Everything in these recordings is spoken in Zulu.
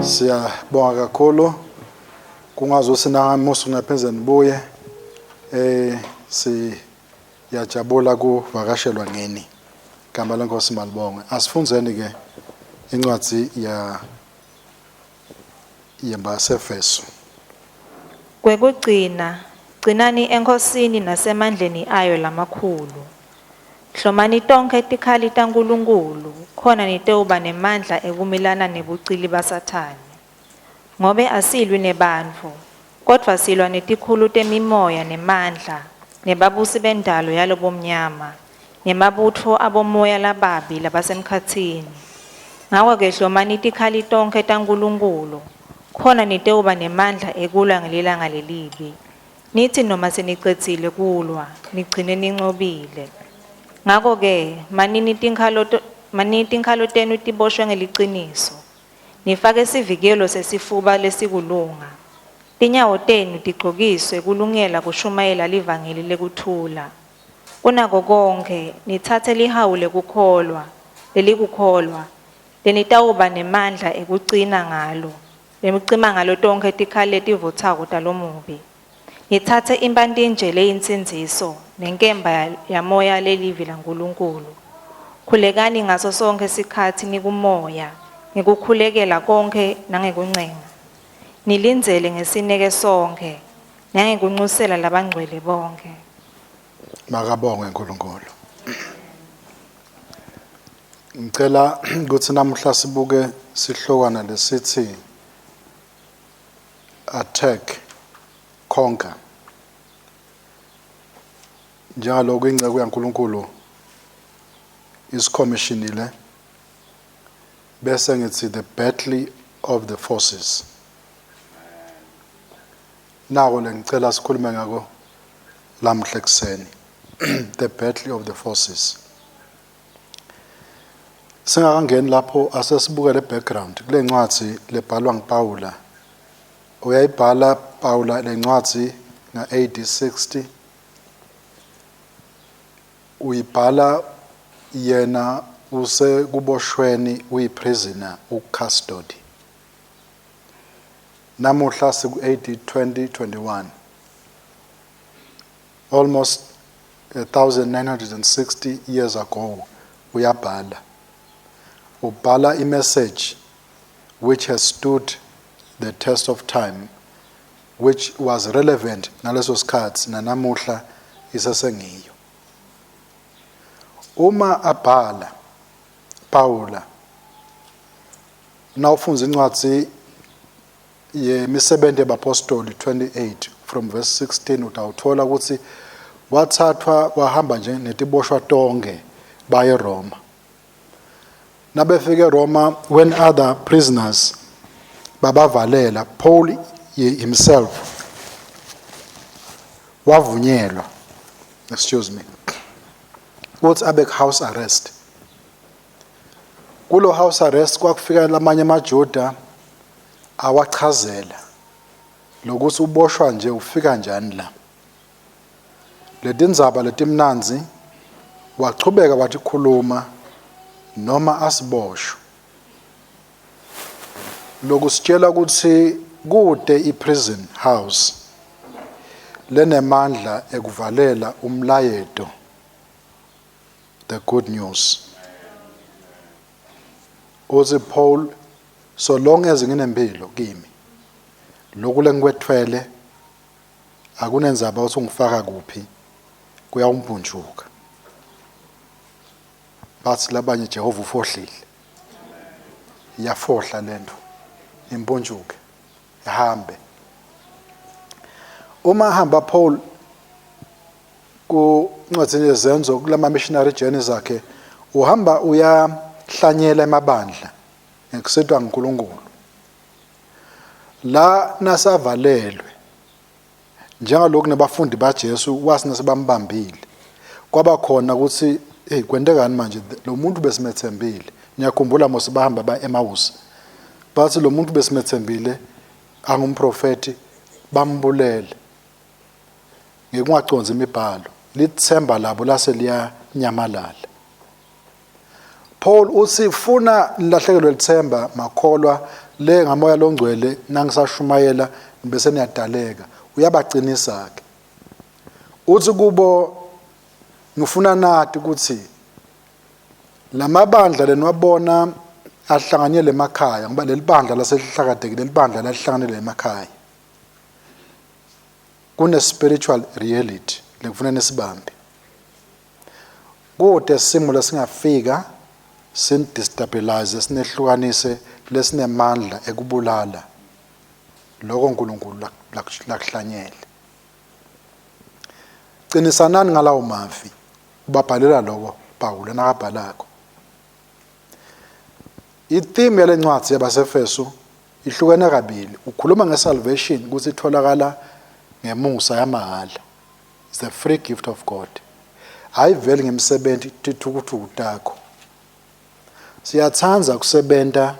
Siyabonga kakhulu. Kungazuthi namuhla napheze nibuye. Siyajabula kuvakashelwa ngeni. Igama leNkosi malibongwe. Asifundzeni ke incwadi ya yebaseFeso. Kwekugcina, gcinani eNkhosini nasemandleni ayo lamakhulu. Hlomani tonkhe tikhali taNkulunkulu, khona nitewuba nemandla ekumelana nebucili baSathane. Ngobe asilwi nebantfu, kodvwa silwa netikhulu temimoya nemandla, nebabusi bendalo yalobumnyama, nemabutfo abomoya lababi labasemkhatsini. Ngako-ke hlomani tikhali tonkhe taNkulunkulu, khona nitewuba nemandla ekulwa ngelilanga lelibi. Nithi noma senicedzile kulwa, nigcine nincobile. Ngako-ke manini tinkhalo tenu tiboshwe ngeliciniso. Nifake sivikelo sesifuba lesikulunga. Tinyawo tenu tigcokiswe kulungela kushumayela livangeli lekuthula. Kunako konkhe nitsatse lihawu lekukholwa, lelikukholwa, lenitawuba nemandla ekucina ngalo, lekucima ngalo tonkhe tikhali letivutsako talomubi. Nitsatse imphantinje leyinsindziso nenkemba yamoya lelivi laNkulunkulu. Khulekani ngaso sonkhe sikhatsi nikumoya, ngekukhulekela konkhe nangekuncenga. Nilindzele ngesineke sonkhe, nangekuncusela labangcwele bonkhe. Makabongwe uNkulunkulu. Ngicela ukuthi namuhla sibuke sihlokwana lesithi attack, conquer. Njengalokhu inceku yaNkulunkulu isikhomishinile, bese ngithi the battle of the forces. Nako lengicela sikhulume ngako lamuhla ekuseni, the battle of the forces. Singakangeni lapho, asesibuke le background kule ncwadi lebhalwa nguPaula. Uyayibhala Paula le ncwadi nga AD 60. Uyibhala yena usekuboshweni, uyiprisoner, ucustody. Namuhla siku AD 2021, almost 1960 years ago uyabhala. Ubhala imessage which has stood the test of time, which was relevant ngaleso sikhathi, nanamuhla isesengiyo. Uma abhala Paula, nawufundza incwadi yemisebenzi yabapostoli 28 from verse 16, utawuthola ukuthi wathathwa wahamba nje netiboshwa tonke baye eRoma. Nabefika eRoma, when other prisoners babavalela, Paul himself wavunyelwa, excuse me, ukuthi abe house arrest. Kulo house arrest kwakufika lamanye amaJuda awachazela lokuthi uboshwa nje ufika njani la. Letindzaba letimnandzi wachubeka watikhuluma noma asiboshwe. Lokusitshela ukuthi kude iprison house lenemandla ekuvalela umlayeto, the good news. Uthi Paul, so long as nginempilo kimi, lokhu lengikwethwele akunenzaba ukuthi ungifaka kuphi, kuyawumpunjuka. Bathi labanye, Jehova ufohlile. Iyafohla lento, impunjuke, ihambe. Uma hamba Paul kuncwadi yezenzo, kulama missionary journeys zakhe, uhamba uyahlanyela emabandla ngekusitwa nguNkulunkulu. La nasavalelwe njengalokhu nabafundi baJesu wasi nasebambambile, kwaba khona ukuthi, hey, kwentekani manje? Lo muntu besimethembile. Niyakhumbula mos bahamba ba eMaus, bathi lo muntu besimethembile angumprofeti, bambulele ngekungaconzi imibhalo. Lithemba labo lase liyanyamalala. Paul uthi funa nilahlekelwe lithemba makholwa le ngamoya longcwele nangisashumayela bese niyadaleka. Uyabaqinisa ke. Uthi kubo ngifuna nathi ukuthi lamabandla leniwabona ahlanganyele emakhaya, ngoba leli bandla lasehlakadekile, leli bandla lahlanganele emakhaya. Kune spiritual reality lekufuna nisibambe. Kude simo lesingafika sin-destabilize, sinehlukanise, lesinemandla ekubulala lokho uNkulunkulu lakuhlanyele. Qinisanani ngalawo mavi, ubabhalela lokho Pawulu nakabhalako. I-theme yale ncwadi yabaseFesu ihlukene kabili. Ukhuluma nge-salvation ukuthi itholakala ngemusa yamahhala. It's a free gift of God. Ayiveli ngemisebenzi tithukuthuku takho. Siyathanda kusebenta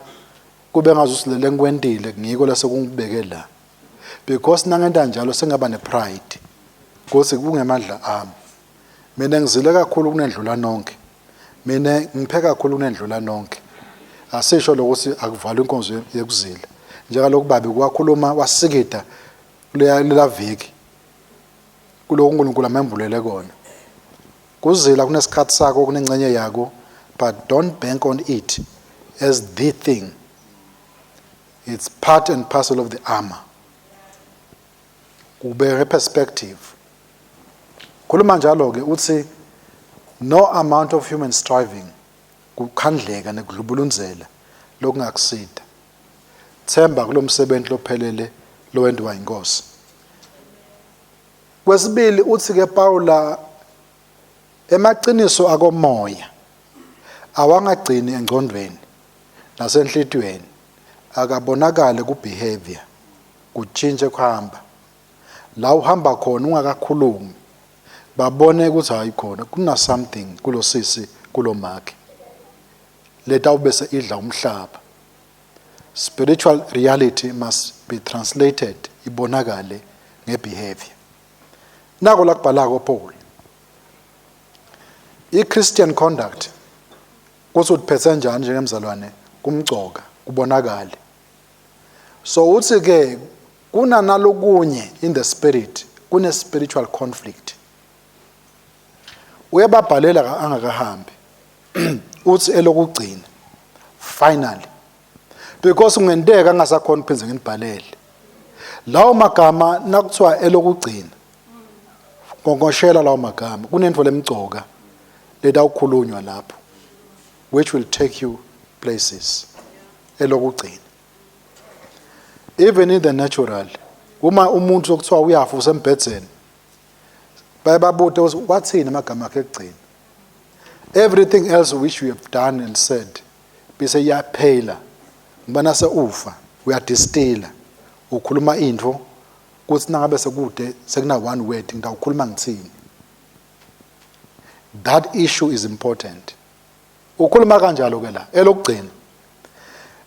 kube ngazusilele ngikwentile ngiko lasekungibeke la. Because nangenta njalo sengaba ne-pride. Kuthi kungemandla ami. Mina ngizile kakhulu kunendlula nonke. Mina ngiphe kakhulu kunendlula nonke. Asisho lokuthi akuvalwe inkonzo yekuzila. Njengalokhu babe kwakhuluma wasikida kuleya viki. Kuloko uNkulunkulu amembulele kona. Kuzila kunesikhathi sakho, kunengcenye yako, but don't bank on it as the thing. It's part and parcel of the armor. Kubeke perspective. Khuluma njalo ke uthi no amount of human striving, kukhandleka nekudlubulunzela lokungakusida. Themba kulomsebenzi lophelele lowenziwa inkosi. Kwesibili uthi ke Paula emaqiniso akomoya awangagcini engcondweni nasenhlitiyweni, akabonakale ku behavior, kutshintshe kuhamba. La uhamba khona ungakakhulumi babone ukuthi hayi khona kuna something kulosisi kulomake letawubese idla umhlaba. Spiritual reality must be translated ibonakale ngebehavior. Nako lakubhalako Paul. I-Christian conduct kuthi utiphethe njani njengemzalwane kumcoka kubonakale. So uthi ke kunanalokunye in the spirit, kune spiritual conflict. Uyababhalela angakahambi. Uthi elokugcina finally, because kungenteka angasakhona phindze nginibhalele lawo magama. Nakuthiwa elokugcina, ngongoshela lawo magama, kunento lemcoka letawukhulunywa lapho which will take you places. Elokugcina, even in the natural, uma umuntu sokuthiwa uyafa usembhedzeni, baye babute ukuthi wathini amagama akhe ekugcina. Everything else which you have done and said bese iyaphela, ngoba nase ufa uyadistilla, ukhuluma into kuthi nangabe sekude sekuna one word, ngitawukhuluma ngithini. That issue is important. Ukhuluma kanjalo ke la, elokugcina,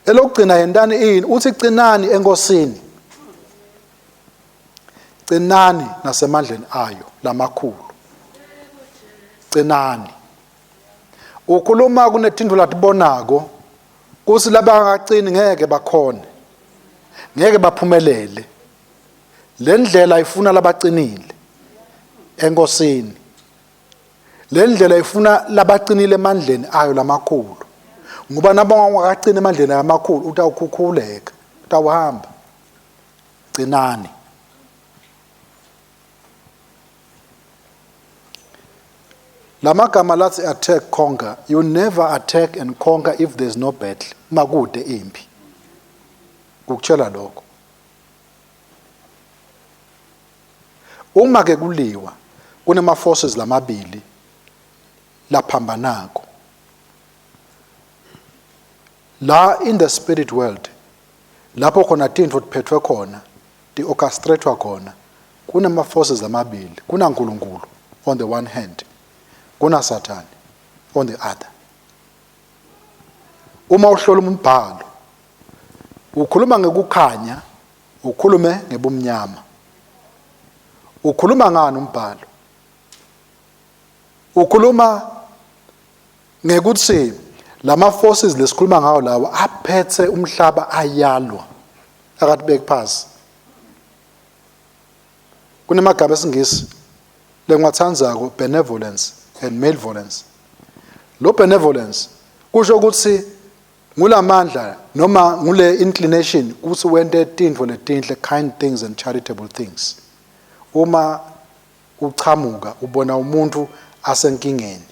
elokugcina yentani ini? Uthi cinani enkosini, cinani nasemandleni ayo lamakhulu. Cinani, ukhuluma kunetinto latibonako kuthi labangacini ngeke bakhone, ngeke baphumelele. Le ndlela ifuna labacinile enkosini, le ndlela ifuna labacinile emandleni ayo lamakhulu, ngoba nabangakacini emandleni ayo amakhulu utawukhukhuleka, utawuhamba. Cinani. Lamagama lathi attack, conquer, you never attack and conquer if there's no battle. Makude impi kukutshela lokho. Uma ke kuliwa kunema forces lamabili laphambanako la in the spirit world, lapho khona tintfo tiphethwe khona, ti-orchestratewa khona, kunama forces amabili. KunaNkulunkulu on the one hand, kuna Sathane on the other. Uma uhlola umbhalo ukhuluma ngekukhanya, ukhulume ngebumnyama. Ukhuluma ngani umbhalo? Ukhuluma ngekuthi Lama forces lesikhuluma ngawo lawa aphethe umhlaba ayalwa, akatibeki phasi. Kunemagama esiNgisi lengiwathandzako, benevolence and malevolence. Lo benevolence kusho ukuthi ngulamandla noma ngule inclination ukuthi wente tintfo letinhle, kind things and charitable things. Uma uchamuka ubona umuntu asenkingeni,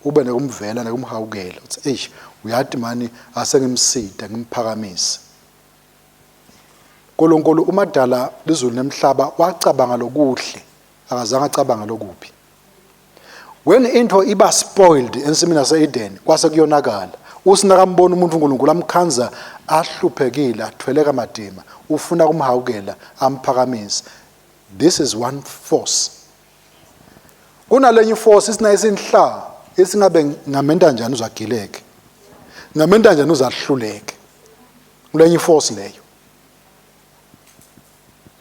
ube nekumvela nekumhawukela, uthi eish, uyati mani, asengimside ngimphakamise. uNkulunkulu umadala lizulu nemhlaba wacabanga lokuhle, akazange acabanga lokubi. When into iba spoiled ensimini yase-Eden, kwase kuyonakala. Usinakambona umuntu uNkulunkulu amkhanza ahluphekile, athwele kamadima, ufuna kumhawukela amphakamise. This is one force. Kunalenye force isina isinhla esingabe ngamenta njani uzagileke, ngamenta njani uzahluleke. Kulenye force leyo.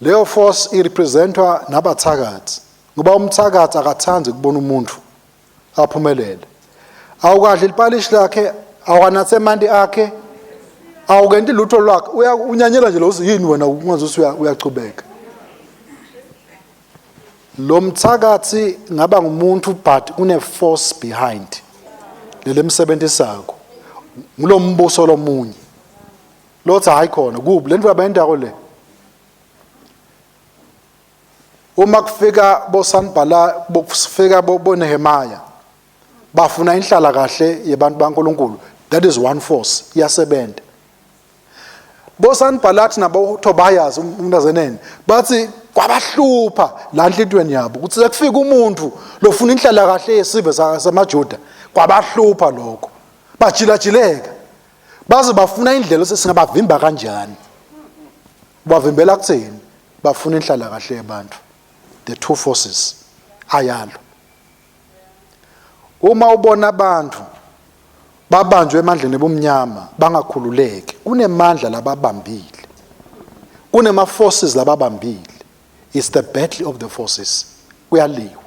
Leyo force irepresentwa nabathakathi, ngoba umthakathi akathandi kubona umuntu aphumelele. Awukadli ipalishi lakhe, awukanathe emanti akhe, awukenti lutho lwakhe, unyanyela nje lo yini wena ungazuthi uyachubeka. Lo mthakathi ngaba ngumuntu but une force behind lelemsebenzisako. Ngulombuso lomunye. Lothi hayi khona kubi lento abayendako le. Uma kufika boSanbala, bokufika boNehemiah, bafuna inhlala kahle yebantu baNkulunkulu. That is one force, iyasebenza. BoSanbalat nabo Tobias umntazenene bathi kwabahlupha la enhlitweni yabo ukuthi sekufika umuntu lofuna inhlala kahle yesive samaJuda, kwabahlupha lokho, bajilajileka baze bafuna indlela sesingabavimba kanjani. Bavimbela kuthini? Bafuna inhlala kahle yabantu. The two forces ayalo. Uma ubona abantu babanjwe emandleni ebumnyama bangakhululeki, kunemandla lababambile, kunema forces lababambile. It's the battle of the forces, kuyaliwa.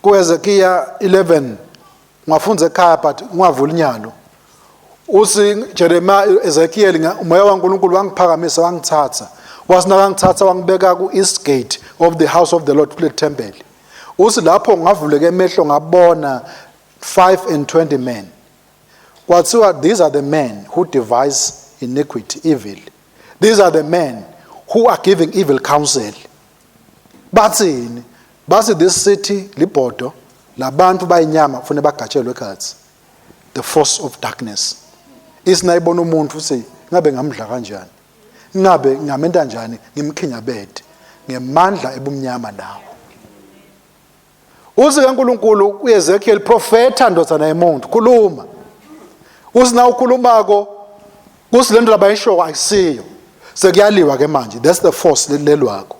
KuHezekiya 11 ungafunza ekhaya but ungavula inyalo. Uthi Jeremiah, Ezekiel, umoya waNkulunkulu wangiphakamisa wangithatha, wasina wangithatha wangibeka ku east gate of the house of the Lord, kule temple. Uthi lapho ngavuleka emehlo ngabona 25 men. Kwathiwa these are the men who devise iniquity, evil. These are the men who are giving evil counsel. Bathini? Bathi this city libhodo labantu bayinyama, kufanele bagatshelwe ekhathi. The force of darkness isinayibona umuntu uthi ngabe ngamdla kanjani, ngabe ngamenta njani, ngimkhinyabede ngemandla ebumnyama lawo. Uthi kaNkulunkulu kuEzekiel, profeta ndodana yemuntu, khuluma. Uthi na ukhulumako kusi lento labayisho akusiyo, sekuyaliwa ke manje. That's the force lelwakho.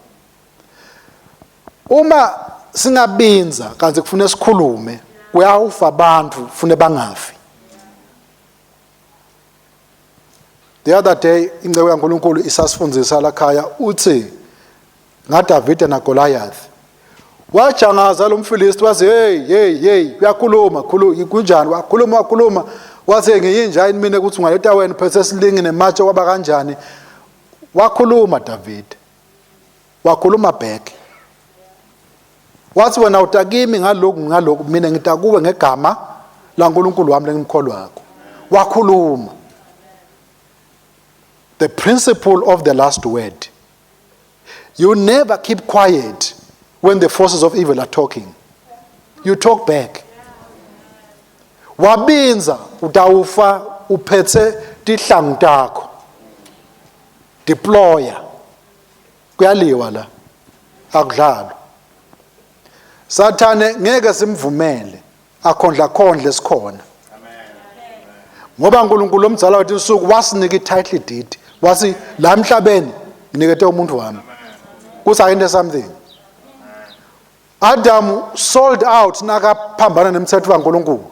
Uma singabinza kanti kufuna sikhulume, kuyawufa abantu, kufune bangafi. The other day inceku yaNkulunkulu isasifundisa la khaya, uthi ngaDavide naGoliath. Wajangaza lo mFilisti wathi hey hey hey, uyakhuluma khulu kunjani, wakhuluma wakhuluma wathi ngiyinja yini mina ukuthi ungaleta wena uphethe silingi nematshe kwaba kanjani. Wakhuluma David, wakhuluma back, wathi wena utakimi ngalokhu ngalokhu, mina ngitakuwe ngegama laNkulunkulu wami lengimkholwakho. Wakhuluma. The principle of the last word. You never keep quiet when the forces of evil are talking. You talk back. Wabinza utawufa uphethe tihlangu takho. Deployer. Kuyaliwa la. Akudlalwa. Sathane ngeke simvumele akhondla khondle sikhona. Ngoba uNkulunkulu omdzala wethu insuku wasinika i-title deed, wasi la emhlabeni nginikete umuntu wami. Kuthi ayente something. Adam sold out nakaphambana nemthetho kaNkulunkulu.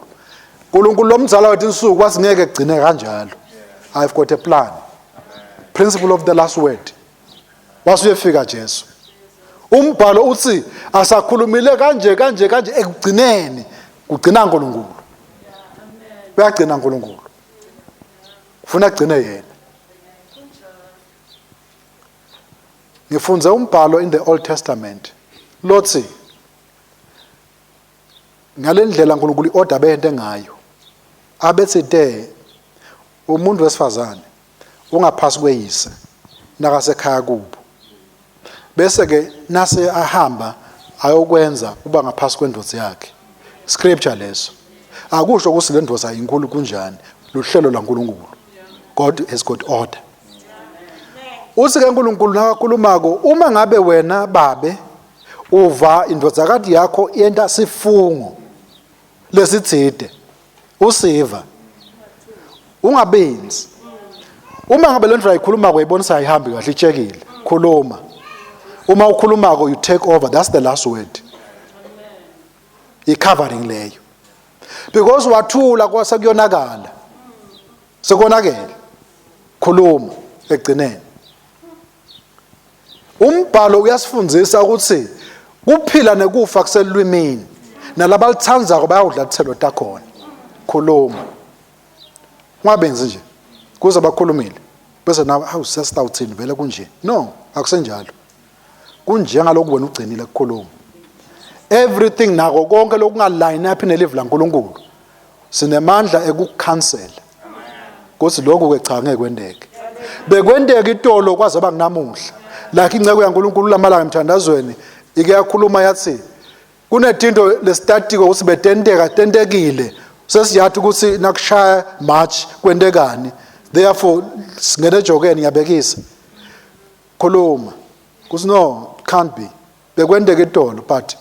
uNkulunkulu lomdzala wethu insuku wasingeke kugcine kanjalo. I've got a plan. Principle of the last word. Wasuyefika Jesu. Umbhalo uthi asakhulumile kanje kanje kanje, ekugcineni Kugcina uNkulunkulu. Uyagcina uNkulunkulu. Ufuna agcine yena. Ngifunze umbhalo in the Old Testament lothi ngalendlela uNkulunkulu iorder beyente ngayo abethi te umuntu wesifazane ungaphasi kweyise nakasekhaya kubo bese ke nase ahamba ayokwenza uba ngaphasi kwendoda yakhe. Scripture leso akusho ukuthi le ndoda inkulu kunjani, luhlelo laNkulunkulu. God has got order. Uthi ke uNkulunkulu nakakhulumako, uma ngabe wena babe uva indvodzakati yakho yenta sifungo lesitsite, usiva ungabenzi. Uma ngabe le ndlela ayikhulumako ibonisa ayihambi kahle, itshekile, khuluma. Uma ukhulumako you take over, that's the last word, i-covering leyo, because wathula kwase kuyonakala, sekonakele. Khuluma ekugcineni. Umbhalo uyasifundisa ukuthi kuphila nekufa kuselwimini, nalabalithandzako bayawudla tithelo takhona. Khuluma, ungabenzi nje kuze bakhulumile bese nawe awu sesitawuthini vele kunje. No, akusenjalo, kunjengalokhu wena ugcinile kukhuluma. Everything nako konke lokungaline up nelive laNkulunkulu, sinemandla ekukhansela kuthi lokhu ke cha ngeke kwenteke. Bekwenteka itolo kwaze banginamuhla. Like inceko yaNkulunkulu lamalanga emthandazweni ike yakhuluma yathi kunetinto lesitatiko ukuthi betenteka tentekile, sesiyathi ukuthi nakushaya March kwentekani, therefore singene ejokeni. Ngiyabekisa, khuluma kuthi no, can't be, bekwenteka itolo but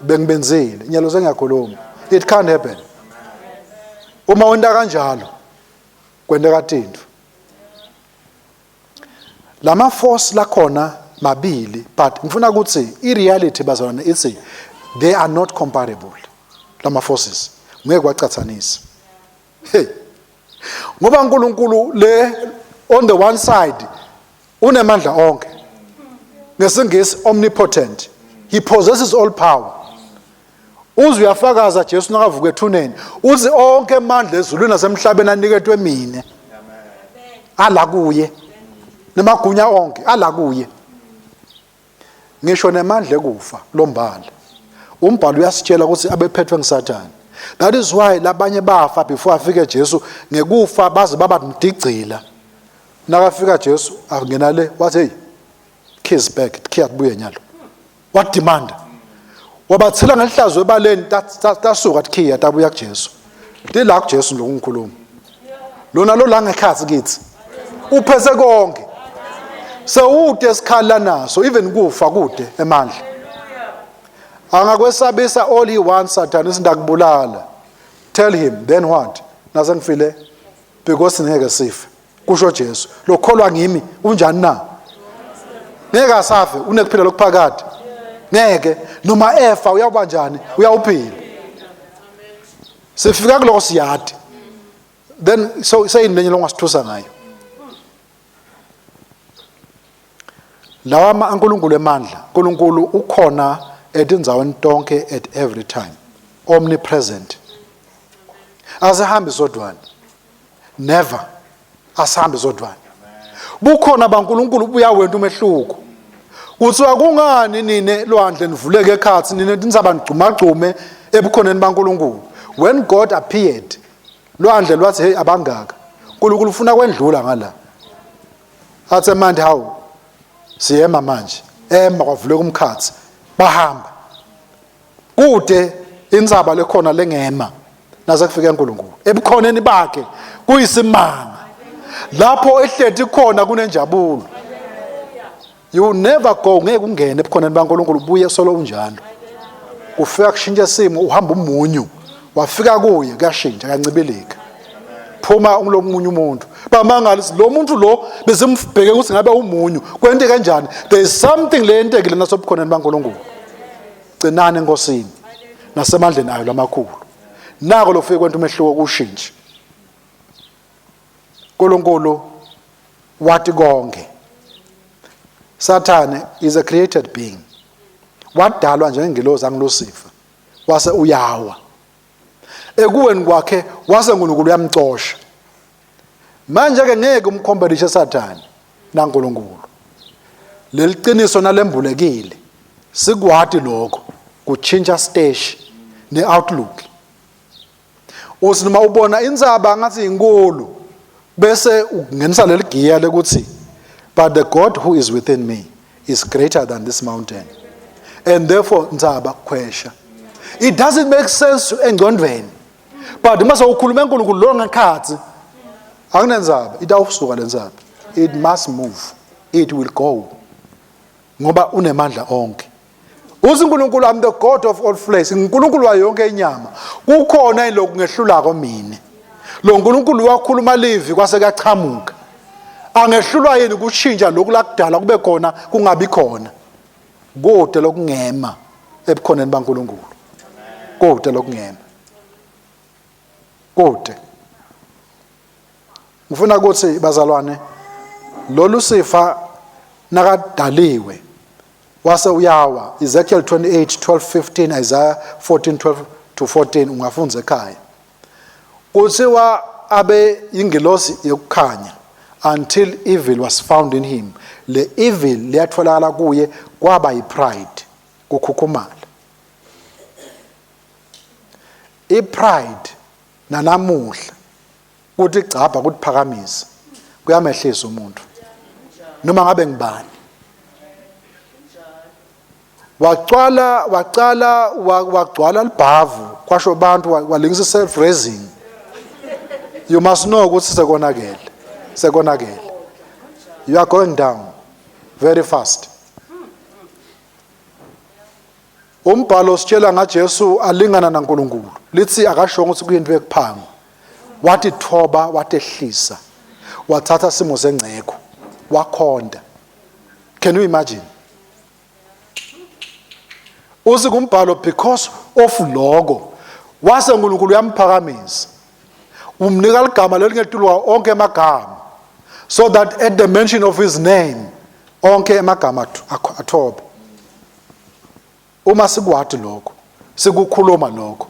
bengibenzile, nyalo sengiyakhuluma, it can't happen. Uma wenta kanjalo kwenteka tintfo. Lama force lakhona mabili, but ngifuna ukuthi i-reality, bazalwane, ithi they are not comparable lama forces, ngeke kwacathanisa. Hey, ngoba uNkulunkulu le on the one side unemandla onke, ngesingisi omnipotent, he possesses all power. Uze uyafakaza Jesu nakavuka ethuneni, uthi onke amandla ezulwini nasemhlabeni aniketwe mina, ala kuye, nemagunya onke ala kuye, ngisho nemandla ekufa lombala. Umbhalo uyasitshela ukuthi abephethwe ngisathane. That is why labanye bafa before afike Jesu, ngekufa baze baba mdigcila. Nakafika Jesu angena le, wathi, "Hey, keys back, key akubuye nyalo." Wademanda, wabathela ngelihlazo ebaleni, tasuka tikhiya tabuya kuJesu. Tila kuJesu lokungikhuluma lona lo la ngekhathi kithi uphethe konke, sewude esikhala naso, even kufa kude emandla angakwesabisa. All he wants, Satan, isindakubulala. Tell him, then what? Nasengifile, because ngeke sife, kusho Jesu, lokholwa ngimi unjani na? Ngeke asafe, unekuphila lokuphakade. Ngeke noma efa uyawuba njani? Uyawuphila. Sifika kuloko siyadi, then so seyini lenye longasithusa ngayo? Lawa uNkulunkulu emandla, uNkulunkulu ukhona etindzaweni tonke at every time, omnipresent. Asihambi sodwana, never, asihambi sodwana. Bukhona baNkulunkulu buyawenta umehluko. Kuthiwa kungani nine lwandle nivuleke ekhathi, nine tintsaba nigcumagcume ebukhoneni baNkulunkulu? When God appeared, lwandle lwathi, "Hey, abangaka, uNkulunkulu ufuna kwendlula ngala." Athi manje, "Hawu, siyema manje." Ema, kwavuleka umkhathi, bahamba kude. Intsaba lekhona lengema nase kufika uNkulunkulu ebukhoneni bakhe kuyisimanga. Lapho ehleti khona kunenjabulo. You never go, ngeke ungene ebukhoneni baNkulunkulu ubuye solo unjalo. Kufika kushintsha isimo, uhamba umunyu, wafika kuye kuyashintsha, kancibilika, phuma ulomunye umuntu. Bamangala lo muntu lo besimbheke ukuthi ngabe umunyu, kwente kanjani? There is something le yentekile nasobukhoneni baNkulunkulu. Gcinani enkosini nasemandleni ayo lamakhulu. Nako lofike kwenta umehluko, kushintshe. uNkulunkulu wathi konke. Sathane is a created being, wadalwa njengengilozi anguLucifer, wase uyawa. Ekuweni kwakhe wase uNkulunkulu uyamcosha. Manje ke ngeke umkhombelishe Sathane naNkulunkulu. Leli qiniso nalembulekile sikwati lokho kuchinja stage ne-outlook. Uthi noma ubona indzaba ngathi inkulu bese ungenisa leli giya lekuthi, but the God who is within me is greater than this mountain, and therefore ndzaba khwesha. It doesn't make sense engcondweni, but uma sewukhuluma enkulunkulu lo ngekhathi akunenzaba, itawusuka lenzaba. It must move, it will go, ngoba unemandla onke. Uthi uNkulunkulu, I'm the God of all flesh, uNkulunkulu wayo yonke inyama, kukhona yini ngehlulako mina? Lo nkulunkulu wakhuluma livi kwase kuyachamuka. Angehlulwa yini kushintsha lokhu lakudala kube khona kungabi khona? Kude lokungema ebukhoneni baNkulunkulu, kude lokungema, kude. Ngifuna ukuthi bazalwane, lo Lucifer nakadaliwe wase uyawa. Ezekiel 28 12 15, Isaiah 14 12 to 14, ungafundza ekhaya. Kuthiwa abe ingilosi yokukhanya until evil was found in him. Le evil liyatholakala kuye kwaba yipride, kukhukhumala. Ipride nanamuhla kuthi gcabha, kutiphakamisa, kuyamehlisa umuntu noma ngabe ngibani. Wacwala, wacala, wagcwala libhavu, kwasho abantu walingisa self raising. You must know ukuthi sekonakele, sekonakele. You are going down very fast. Umbhalo usitshela ngaJesu alingana naNkulunkulu, lithi akashongo ukuthi kuyinto ekuphanga. Wathi thoba, watehlisa, wathatha simo sengceko, wakhonda. Can you imagine? Uthi kumbhalo, because of loko wase uNkulunkulu uyamphakamisa, umnika ligama lelingetulu onke emagama, so that at the mention of his name onke emagama athobe. Uma sikwati lokho, sikukhuluma lokho,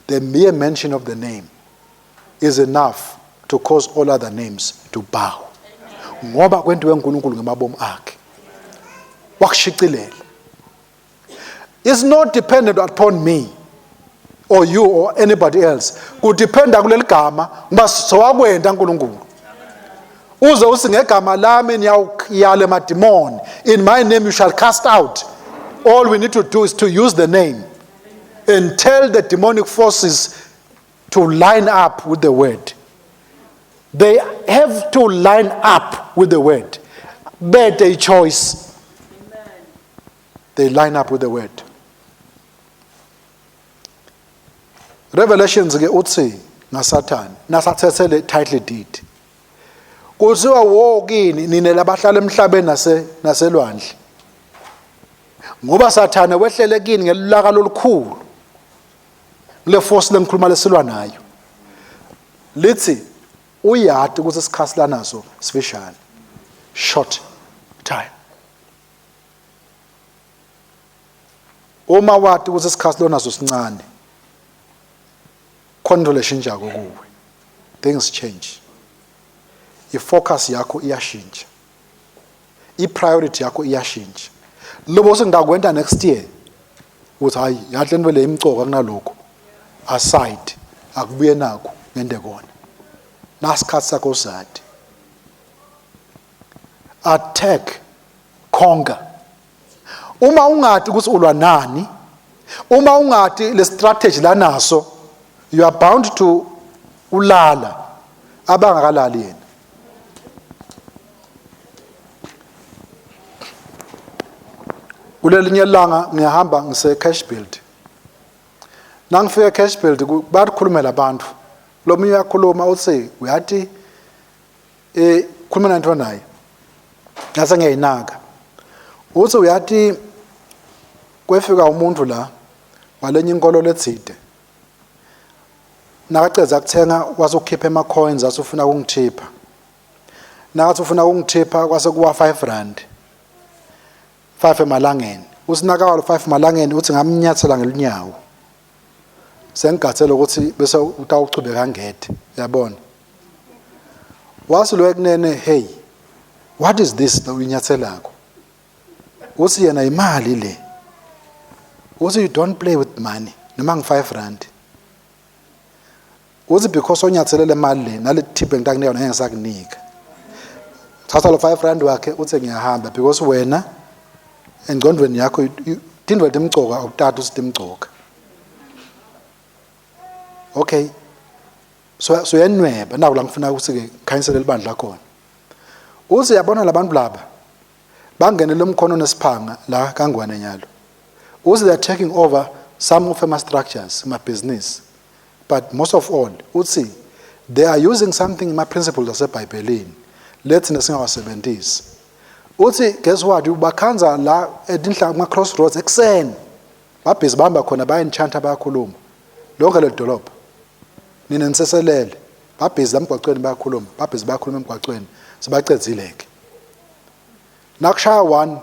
the mere mention of the name is enough to cause all other names to bow, ngoba kwentiwe uNkulunkulu ngemabomu akhe, wakushicilela. It's not dependent upon me or you or anybody else, kudependa kuleli gama, ngoba sowakwenta uNkulunkulu. Uze uthi, ngegama lami niyawuyala emadimoni, in my name you shall cast out. All we need to do is to use the name and tell the demonic forces to line up with the word. They have to line up with the word. Better a choice, they line up with the word. Revelations ke uthi ngaSathane nasathethe le title deed, kuthiwa, wo kini nine labahlala emhlabeni nase naselwandle, ngoba Sathane wehlele kini ngelulaka lolukhulu. Le force lengikhuluma lesilwa nayo, lithi uyati ukuthi isikhathi lanaso sifishane, short time. Uma wati ukuthi isikhathi lonaso sincane, khona into leshintsha kuwe. Things change, ifocus yakho iyashintsha, i-priority yakho iyashintsha. Lobo sengidakwenta next year, uthi hayi, yahle into le imcoka kunalokho, aside akubuye nakho ngende kona nasikhathi sakho usadi. Attack, conquer. Uma ungati ukuthi ulwa nani, uma ungati le strategy lanaso, you are bound to ulala abangakalali yena. Kulelinye ilanga ngiyahamba ngise Cash Build. Nangifika Cash Build, bayakhulumela abantu. Lo munye uyakhuluma, uthi uyathi khuluma nanto naye, ngase ngiyayinaka. Uthi uyathi kwefika umuntu la walenye inkolo letsite, nakaceda kuthenga wase ukhipha ema-coins, asufuna ukungithipha. Nakathi ufuna ukungithipha, kwase kuwa 5 rand, 5 emalangeni. Uthi nakawalo 5 malangeni, uthi ngamnyathela ngelunyawo. Sengigathele ukuthi bese utawuchubeka ngede, uyabona. Wasi lo ekunene, hey, what is this lo uyinyathelako? Uthi yena imali le. Uthi you don't play with money, noma ngi 5 rand. Uthi because onyathele le mali le nale tip engitakunika yona ngeke ngisakunika. Thatha lo 5 rand wakhe uthi ngiyahamba because wena engcondweni yakho tindvo letimcoka awutati uthi timcoka. Okay. So uyanweba naku la ngifuna ukuthi ke ngikhanyisele libandla khona. Uthi yabona labantu laba bangenele umkhono nesiphanga la kaNgwane nyalo. Uthi they are taking over some of my structures, my business. But most of all, uthi they are using something my principles aseBhayibhelini lethi nesingawasebenzisi. Uthi guess what, ubakhanza la etinhla kuma crossroads ekuseni. Babhizi bahamba khona bayenchanta bayakhuluma. Lonke leli dolobha. Nina niseselele. Babhizi la emgwaqweni bayakhuluma, babhizi bayakhuluma emgwaqweni. Sibacedzile ke. Nakushaya 1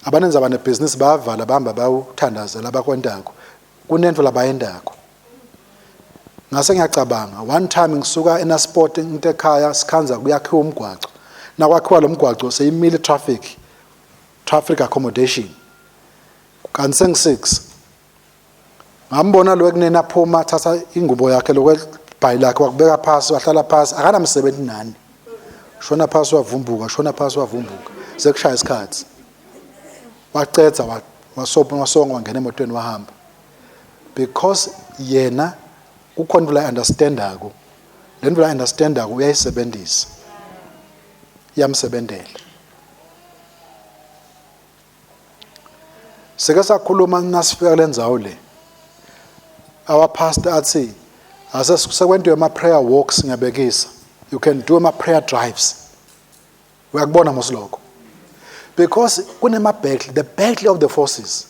abanenza abanebhizinisi bayavala bahamba bayothandazela abakwentako. Kunento labayendako. Ngase ngiyacabanga one time ngisuka eNasport ngite ekhaya sikhanza kuyakhiwa umgwaco. Nakwakhiwa lo mgwaco seyimile traffic accommodation. Kanti sengi-6. Ngambona lo ekunene aphuma thatha ingubo yakhe lokwebhayi lakhe wakubeka phasi wahlala phasi akanamsebenzi nani. Shona phasi wavumbuka, shona phasi wavumbuka. Sekushaya isikhathi. Wacedza wasopha wasonga wangena emotweni wahamba. Because yena kukhona into la understandako. Le nto la understandako uyayisebenzisa. Iyamsebenzela. Sike sakhuluma nasifika kule ndzawo le. Our pastor athi ase sekwentiwe ama prayer walks ngiyabekisa. You can do ama prayer drives. Uyakubona mos lokho. Because kunema battle, the battle of the forces.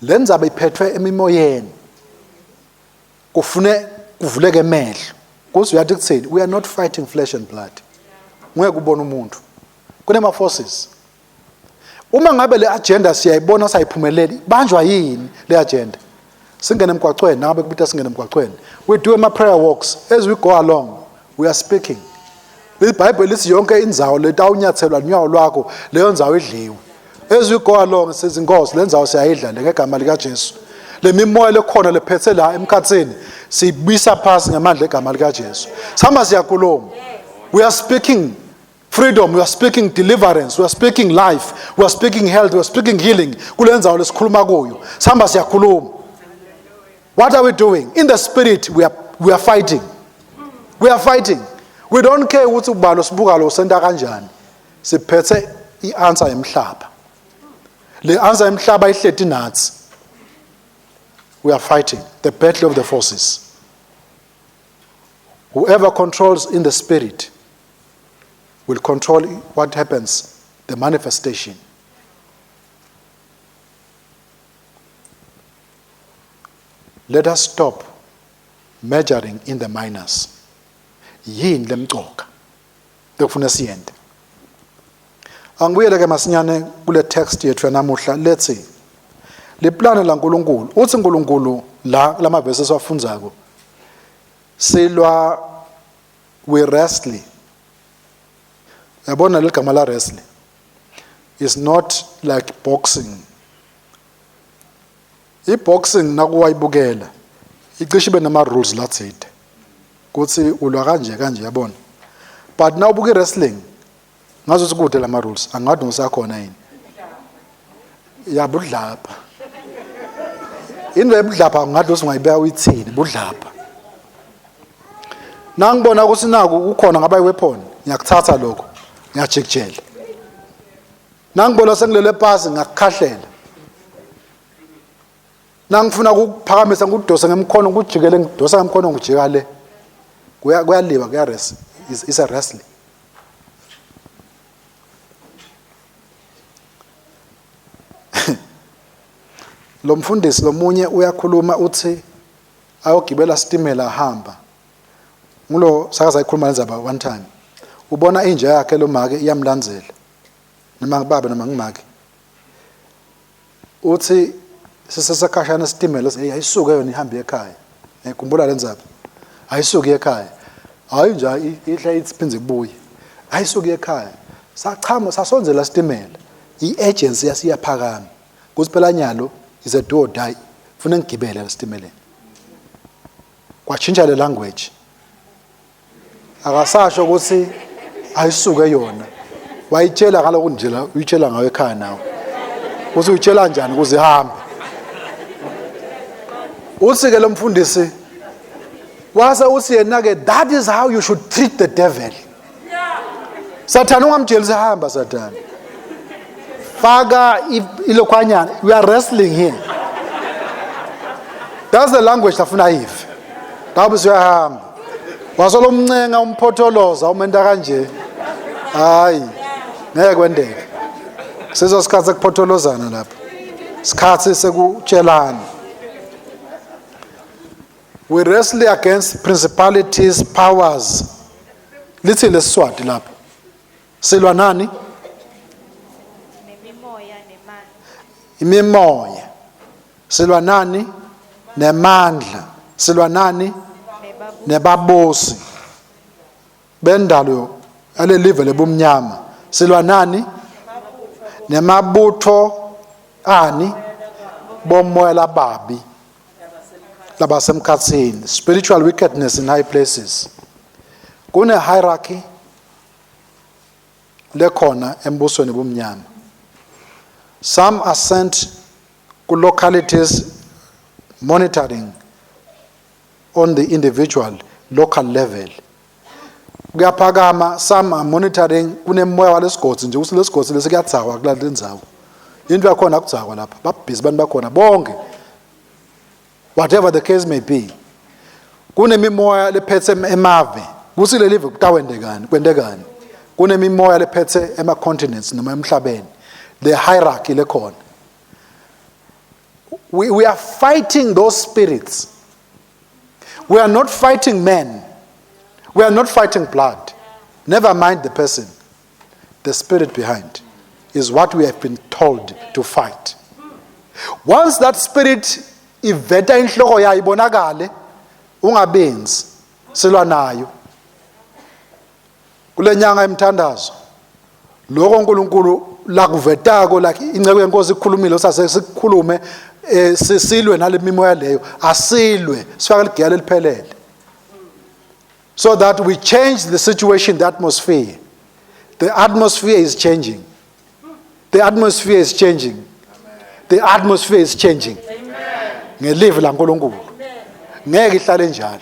Le ndzaba iphethwe emimoyeni. Kufune kuvuleke emehlo. Kuze uyathi kuthini, we are not fighting flesh and blood. Ngeke ubone umuntu. Kunema forces. Uma ngabe le agenda siyayibona sayiphumeleli, banjwa yini le agenda? Singene emgwaqweni, nangabe kubita singene emgwaqweni. We do ama prayer walks as we go along. We are speaking. IBhayibheli lithi yonke indzawo letawunyathelwa lunyawo lwakho, leyo ndzawo idliwe. As we go along sithi Nkosi, le ndzawo siyayidla le ngegama lika Jesu. Le mimoya lekhona lephethe la emkhathini siyibuyisa phasi ngamandla egama lika Jesu. Sihamba siyakhuluma. We are speaking freedom, we are speaking deliverance, we are speaking life, we are speaking health, we are speaking healing. Kule ndzawo lesikhuluma kuyo. Sihamba siyakhuluma. What are we doing? In the spirit we are fighting. We are fighting. We don't care ukuthi ubalo sibuka lo senta kanjani. Siphethe ianswer yemhlaba. Le answer yemhlaba ihleti nathi. We are fighting the battle of the forces. Whoever controls in the spirit will control what happens, the manifestation. Let us stop measuring in the minors. Yini lemcoka lekufuna siyente. Angibuyele ke masinyane kule text yethu yanamuhla lethi liplane laNkulunkulu. Uthi uNkulunkulu la lamavesi esiwafundzako silwa, we wrestle. Yabona legama la wrestle is not like boxing. I-boxing nakuwayibukela icishe ibe nama rules lathide kuthi ulwa kanje kanje, yabona. But nawubuka i-wrestling ngazuthi kude lama rules, angathi ngisakhona yini yabudlapha into ebudlapha, ngathi usingayibeka uyithini budlapha. Nangibona ukuthi naku kukhona ngaba iweapon, ngiyakuthatha lokho ngiyajikijela. Nangibona sengilele pasi ngakukhahlela. Nangifuna ukuphakamisa ngikudosa ngemkhono ngikujikele, ngidosa ngemkhono ngijika le. Kuyaliwa, kuya rest. Is a wrestling. Lo mfundisi lomunye uyakhuluma uthi ayogibela sitimela ahamba. Ngulo sakaza ikhuluma lenzaba one time. Ubona inja yakhe lo make iyamlandzela. Noma ngibaba noma ngimake. Uthi sisesekhashana isitimela, hey ayisuke yona ihambe ekhaya. Ngikhumbula lenzaba. Ayisuki ekhaya. Hayi nje ihla iphindze ibuye. Ayisuki ekhaya. Sachama sasondzela sitimela. I-agency yasiyaphakama. Kuthi phela nyalo is a do or die. Funa ngigibele lesitimeleni. Kwatshintsha le language. Akasasho ukuthi ayisuke yona. Wayitshela ngalokhu nje la uyitshela ngayo ekhaya nawe. Uthi uyitshela kanjani ukuze ihambe? Uthi ke lo mfundisi wase uthi yena ke, that is how you should treat the devil. Sathane ungamtsheli sihamba Sathane. Faka ilokhwanyana, we are wrestling here. That's the language lafuna ayive. Ngabe siyahamba. Wasolo umncenga umphotholoza umenta kanje. Hayi. Ngeke kwendeke. Sizo sikhathi sekuphotholozana lapha. Sikhathi sekutshelana. We wrestle against principalities, powers. Lithi lesiswati lapha. Silwa nani? Nemimoya nemandla. Imimoya. Silwa nani? Nemandla. Silwa nani? Nebabusi. Bendalo alelive lebumnyama. Silwa nani? Nemabutho ani? Bomoya lababi. Labasemkhathini, spiritual wickedness in high places. Kune hierarchy lekhona embusweni bomnyama. Some are sent ku localities monitoring on the individual local level. Kuyaphakama, some are monitoring kunemoya walesigodzi nje ukuthi lesigodzi lesi kuyadzakwa kulale ndzawo. Into yakhona akudzakwa lapha, babhizi abantu bakhona bonke. Whatever the case may be, kunemimoya lephethe emave kuthi leli live kutawendekani kwendekani. Kunemimoya lephethe ema continents noma emhlabeni, the hierarchy lekhona. We are fighting those spirits. We are not fighting men. We are not fighting blood. Never mind the person. The spirit behind is what we have been told to fight. Once that spirit iveta inhloko yayo ibonakale, ungabenzi, silwa nayo. Kule nyanga emthandazo, lokho uNkulunkulu lakuvetako, like inceke yenkosi ikhulumile, usase sikukhulume, sisilwe nale mimoya leyo, asilwe sifake ligiya leliphelele, so that we change the situation, the atmosphere. The atmosphere is changing. The atmosphere is changing. The atmosphere is changing. Ngelive laNkulunkulu. Ngeke ihlale njalo.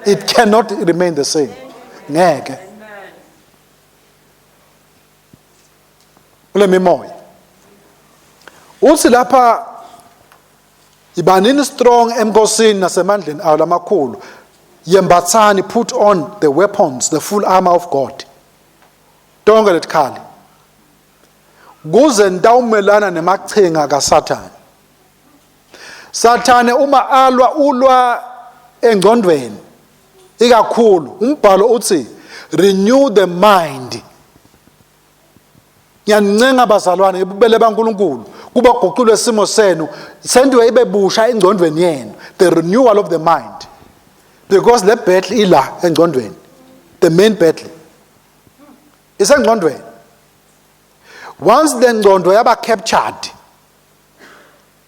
It cannot remain the same. Ngeke. Kule mimoya. Uthi lapha ibanini strong enkosini nasemandleni ayo lamakhulu. Yembathani, put on the weapons, the full armor of God. Tonke letikhali. Kuze nitawumelana nemachinga kaSathane. Sathane uma alwa ulwa engcondweni ikakhulu. Umbhalo uthi renew the mind. Ngiyanincenga bazalwane ngebubele baNkulunkulu kuba guqulwe isimo senu sentiwe ibe busha engcondweni yenu, the renewal of the mind, because le battle ila engcondweni. The main battle isengcondweni. Once the ngcondo yaba captured,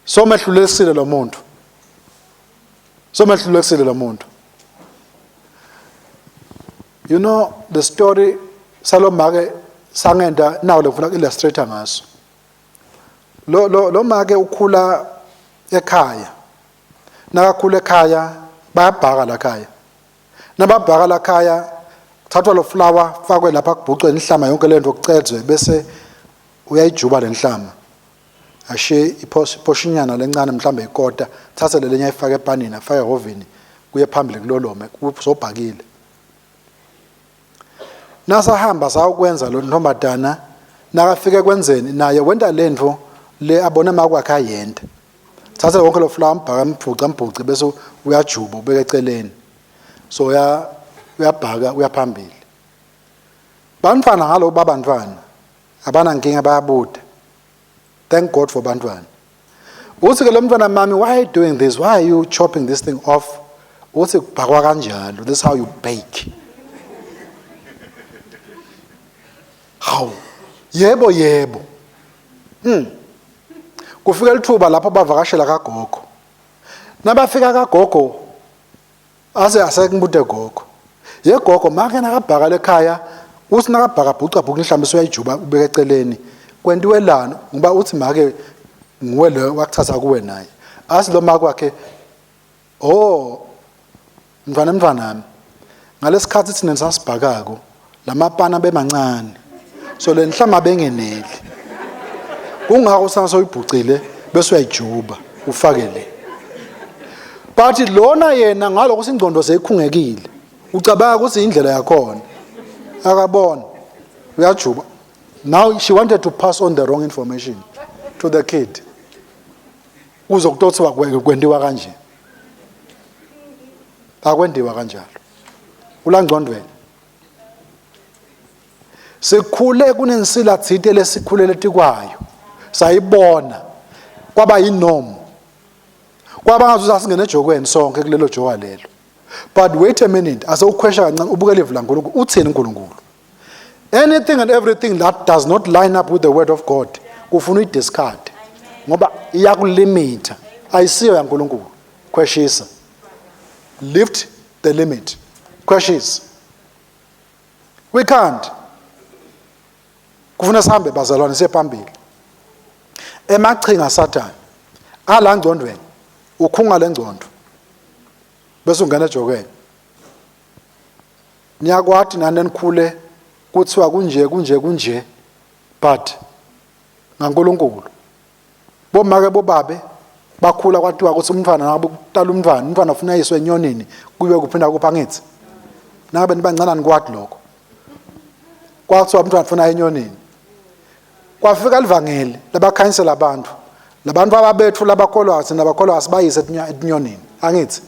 somehlulekisile lo muntu, somehlulekisile lo muntu. You know the story salomake sangenda nawo lekufuna illustrator ngaso. Lo make ukhula ekhaya. Nakakhula ekhaya bayabhaka la khaya. Nababhaka la khaya kuthathwa lo flour fakwe lapha kubhucwe inhlama yonke lento kucedzwe, bese uyayijuba lenhlama. Ashiye iphoshinyana lencane, mhlambe ikota, thathe lelenye ayifake epanini, afake ehovini, kuye phambili kulolome kusobhakile. Nasahamba sawukwenza lo ntombazana, nakafika ekwenzeni naye wenta lento le abone makwakhe ayenta. Thatha wonke lo flour ambhaka ambhuce ambhuce bese uyajuba ubeka eceleni. So uyabhaka uyaphambili. Bantwana ngalo babantwana abanankinga bayabuda. Thank God for bantwana. Uthi ke lo mntwana, "Mami, why are you doing this? Why are you chopping this thing off?" Uthi kubhakwa kanjalo, this is how you bake. Hawu, yebo yebo. Kufika lithuba lapho bavakashela kagogo. Nabafika kagogo ase asekungibude gogo. Ye gogo make nakabhaka lekhaya uthi nakabhaka bhuca bhuca inhlambi uyayijuba ubeka eceleni. Kwentiwelana ngoba uthi make nguwe lo wakuthatha kuwe naye. Asi lo make wakhe, oh mntwana mntwanami, ngalesikhathi thina sasibhakako lamapana bemancane, so le nhlama bengeneli, kungako sangasoyibhucile bese uyayijuba ufake le. But lona yena ngaloko ingqondo seyikhungekile, ucabanga ukuthi indlela yakhona, akabona uyajuba. Now she wanted to pass on the wrong information to the kid, kuzokutothiwa kwentiwa kanje, akwendiwa kanjalo. Ulangcondweni sikhule kunensila thite lesikhulele tikwayo, sayibona kwaba yinomo, kwaba ngathi sasingene ejokweni sonke kulelo joka lelo. But wait a minute, asewukhwesha kancane ubukele ivi laNkulunkulu, uthini uNkulunkulu. Anything and everything that does not line up with the word of God kufuna uyidiscard, ngoba iyakulimita, ayisiyo yaNkulunkulu. Khweshisa, lift the limit, khweshisa. We can't, kufuna sihambe bazalwane siye phambili. Emachinga Sathane ala ngcondweni, ukhunga lengcondo bese ungena ejokweni. Niyakwati nani enikhule kuthiwa kunje kunje kunje, but ngaNkulunkulu bomake bobabe bakhula kwathiwa ukuthi umntwana ngabe kutala umntwana, umntwana ufuna ayiswe enyonini kuyiwe kuphinda kupha. Ngithi nangabe nibancane nikwati lokho, kwathiwa umntwana ufuna enyonini. Kwafika livangeli labakhanyisela abantu, labantu ababethu labakholwa thina abakholwa asibayise etinyonini. Angithi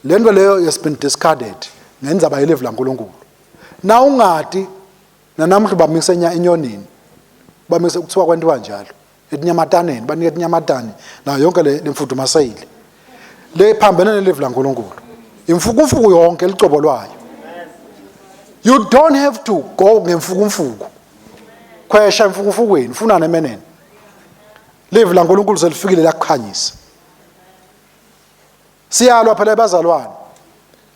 lento leyo has been discarded ngendzaba yelivi laNkulunkulu. Na ungati nanamuhla bamise enyonini, bamise kuthiwa kwentiwa njalo etinyamataneni, banike etinyamatane nayo yonke le lemfudumaseyile le iphambene nelivi laNkulunkulu, imfukufuku yonke licobo lwayo. You don't have to go ngemfukufuku, khwesha emfukufukweni, funa nemenene. Livi laNkulunkulu selifikile lakukhanyisa. Siyalwa phela bazalwane.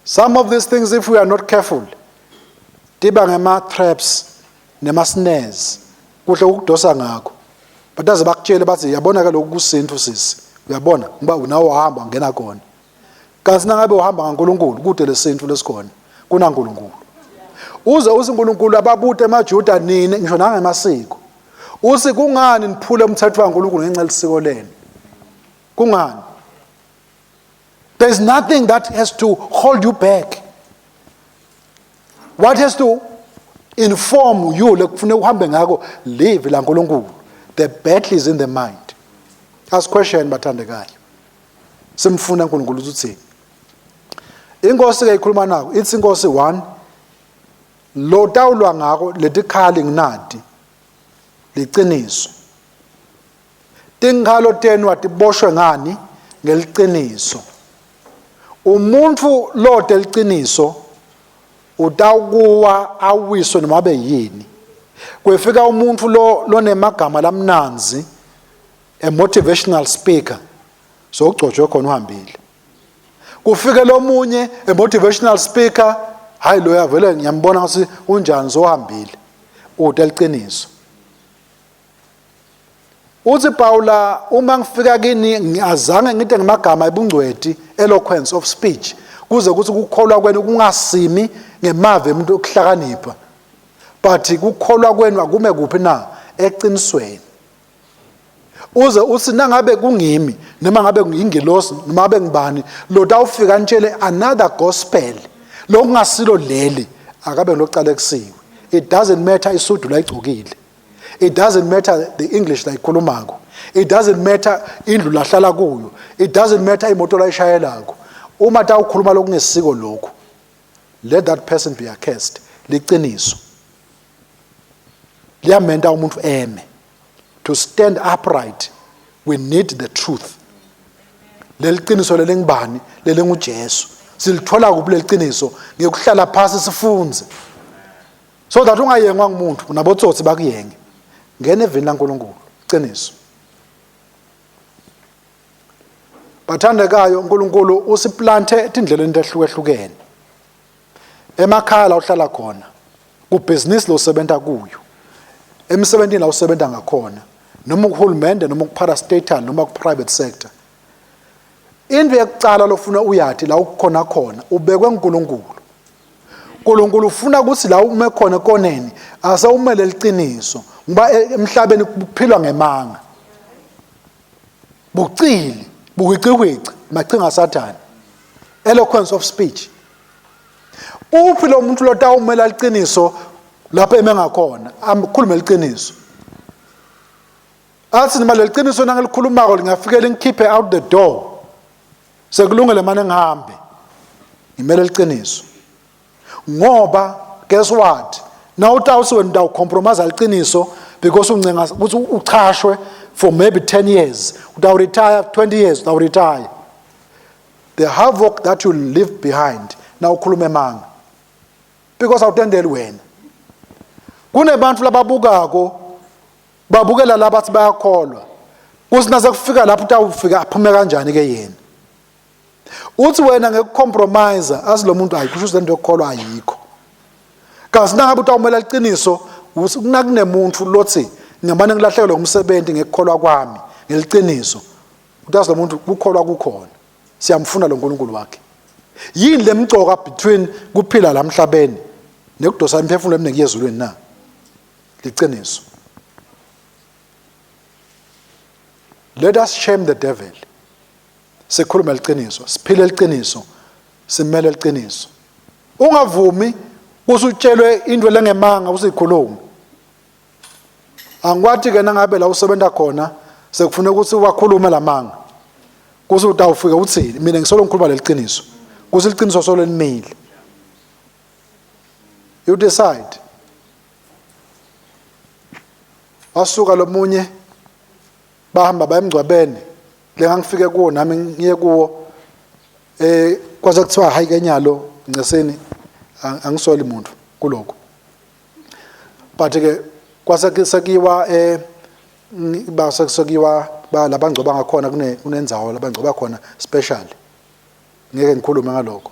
Some of these things, if we are not careful, tiba ngema traps nema snares, kuhle ukudosa ngakho. Bataze bakutshele bathi yabona ke lokhu kusintu sisi, uyabona ngoba unawo uhamba ungena khona. Kanti nangabe uhamba ngaNkulunkulu kude lesintu lesikhona kunaNkulunkulu. Uze uthi uNkulunkulu ababute emaJuda nini ngisho nangemasiko, uthi kungani niphule umthetho kaNkulunkulu ngenxa yelisiko lenu? Kungani? There is nothing that has to hold you back. What has to inform you lekufuneka uhambe ngako livi laNkulunkulu. The battle is in the mind. Ask question bathandekayo. Simfuna uNkulunkulu uthini? Inkosi ke ikhuluma nako, ithi inkosi 1 lo tawulwa ngako letikhali nginati liciniso. Tinkhalo tenu atiboshwe ngani? Ngeliciniso. Umuntu lote liciniso utawukuwa awiswe noma abe yini. Kwefika umuntu lo lonemagama lamnanzi, a motivational speaker, so ugcotshwe khona uhambile. Kufike lomunye a motivational speaker, hayi lo yavele ngiyambona ukuthi unjani, so uhambile. Ude liciniso. Uthi Paula, uma ngifika kini azange ngide ngamagama ebungcweti, eloquence of speech, kuze kuthi ukukholwa kwenu kungasimi ngemave umuntu okuhlakanipha, but kukholwa kwenu akume kuphi na? Eqinisweni. Uze uthi nangabe kungimi noma ngabe ngiyingelosi noma ngabe ngibani lo tawufika nitshele another gospel lokungasilo leli, akabe localekisiwe. It doesn't matter isudu la igcokile, it doesn't matter the English la ikhulumako, it doesn't matter indlu lahlala kuyo, it doesn't matter imoto la ishayelako. Uma tawukhuluma lokungesiko lokhu, let that person be accursed. Liciniso liyamenta umuntu eme. To stand upright we need the truth. Leli qiniso lelingibani? LelinguJesu. Silithola kuphi leliqiniso? Ngekuhlala phasi sifunze. So that ungayengwa ngumuntu, nabotsotsi bakuyenge. Ngene evini laNkulunkulu, qiniso. Bathandekayo, uNkulunkulu usiplante etindleleni tehlukehlukene. Emakhaya la uhlala khona, kubhizinisi lo usebenta kuyo, emsebentini la usebenta ngakhona, noma kuhulumende noma ku-parastatal noma ku-private sector. Into yokucala lofuna uyathi la ukukhona khona ubekwe uNkulunkulu. uNkulunkulu ufuna ukuthi la ume khona ekoneni asewumele liqiniso ngoba emhlabeni kuphilwa ngemanga. Bucili, buhwicihwici, machinga sathane. Eloquence of speech. Uphi lo muntu lotawumela liqiniso lapho eme ngakhona, amkhulume liqiniso. Athi noma leliqiniso nangelikhulumako lingafikela ngikhiphe out the door. Sekulungele manje ngihambe. Ngimele liqiniso. Ngoba guess what? Now utawuthi wena utawucompromise liqiniso because uncenga ukuthi uchashwe for maybe 10 years. Utawu retire 20 years, utawu retire. The havoc that you leave behind na ukhuluma emanga. Because awutendeli wena. Kunebantu lababukako babukela laba athi bayakholwa. Kuthi sekufika lapho utawufika aphume kanjani ke yena. Uthi wena ngekucompromise azi lo muntu ayi kusho ukuthi lento yokukholwa ayikho. Kasi nangabe utawumela iqiniso kunakunemuntu lothi ngiyabona ngilahlekelwe umsebenzi ngekukholwa kwami ngeliciniso. Utazi lo muntu kukholwa kukhona. Siyamfuna lo nkulunkulu wakhe. Yini lemcoka between kuphila la emhlabeni nekudosa imiphefumulo eminingi yezulwini na? Liqiniso. Let us shame the devil. Sikhulume liqiniso, siphile liqiniso, simele liqiniso. Ungavumi usutshelwe into lengemanga usikhulume. Angikwathi ke nangabe la usebenza khona sekufuna ukuthi wakhulume lamanga. Kuze utawufika uthini? Mina ngisolo ngikhuluma leliqiniso. Kuze iqiniso solo limile. You decide. Wasuka lomunye bahamba bayemngcwabeni lengangifike kuwo nami ngiye kuwo kwaze kuthiwa hayi ke nyalo nceseni angisoli muntu kuloko. But ke kwase sekiwa base sekiwa ba labangcoba ngakhona kune kunendzawo labangcoba khona special. Ngeke ngikhulume ngalokho.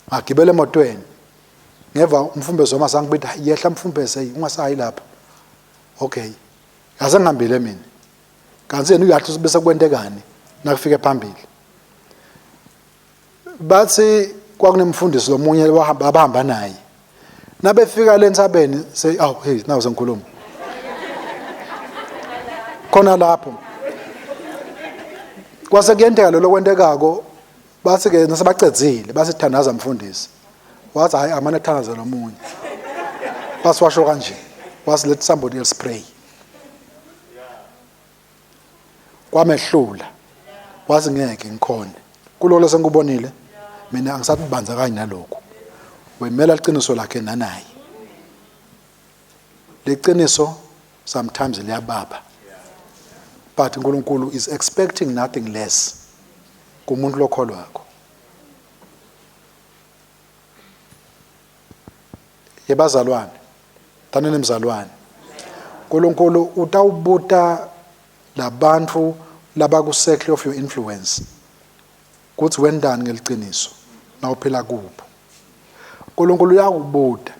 Ngagibela emotweni. Ngeva umfumbezi wama sangibida yehla mfumbezi ungasayi lapha. Okay. Ngase ngihambile mina. Kanti yena uyathi bese kwentekani nakufike phambili. Bathi kwakunemfundisi lomunye abahamba naye. Nabefika le ntsabeni say oh hey now sengikhuluma. Khona lapho. Kwase kuyenteka lo lokwentekako bathi ke nasebacedzile basithandaza mfundisi. Wathi hayi amane thandaza lomunye. Basi washo kanje. Was let somebody else pray. Kwamehlula. Wathi ngeke ngikhone. Kulolo sengikubonile mina angisakubanza kanye nalokho. Wemela iqiniso lakhe nanaye. Leqiniso sometimes liyababa. But uNkulunkulu is expecting nothing less kumuntu lokholwako. Yebazalwane, thanini mzalwane. uNkulunkulu utawubuta labantu labaku circle of your influence kuthi wendani ngeliciniso nawuphila kubo. uNkulunkulu uyakubuta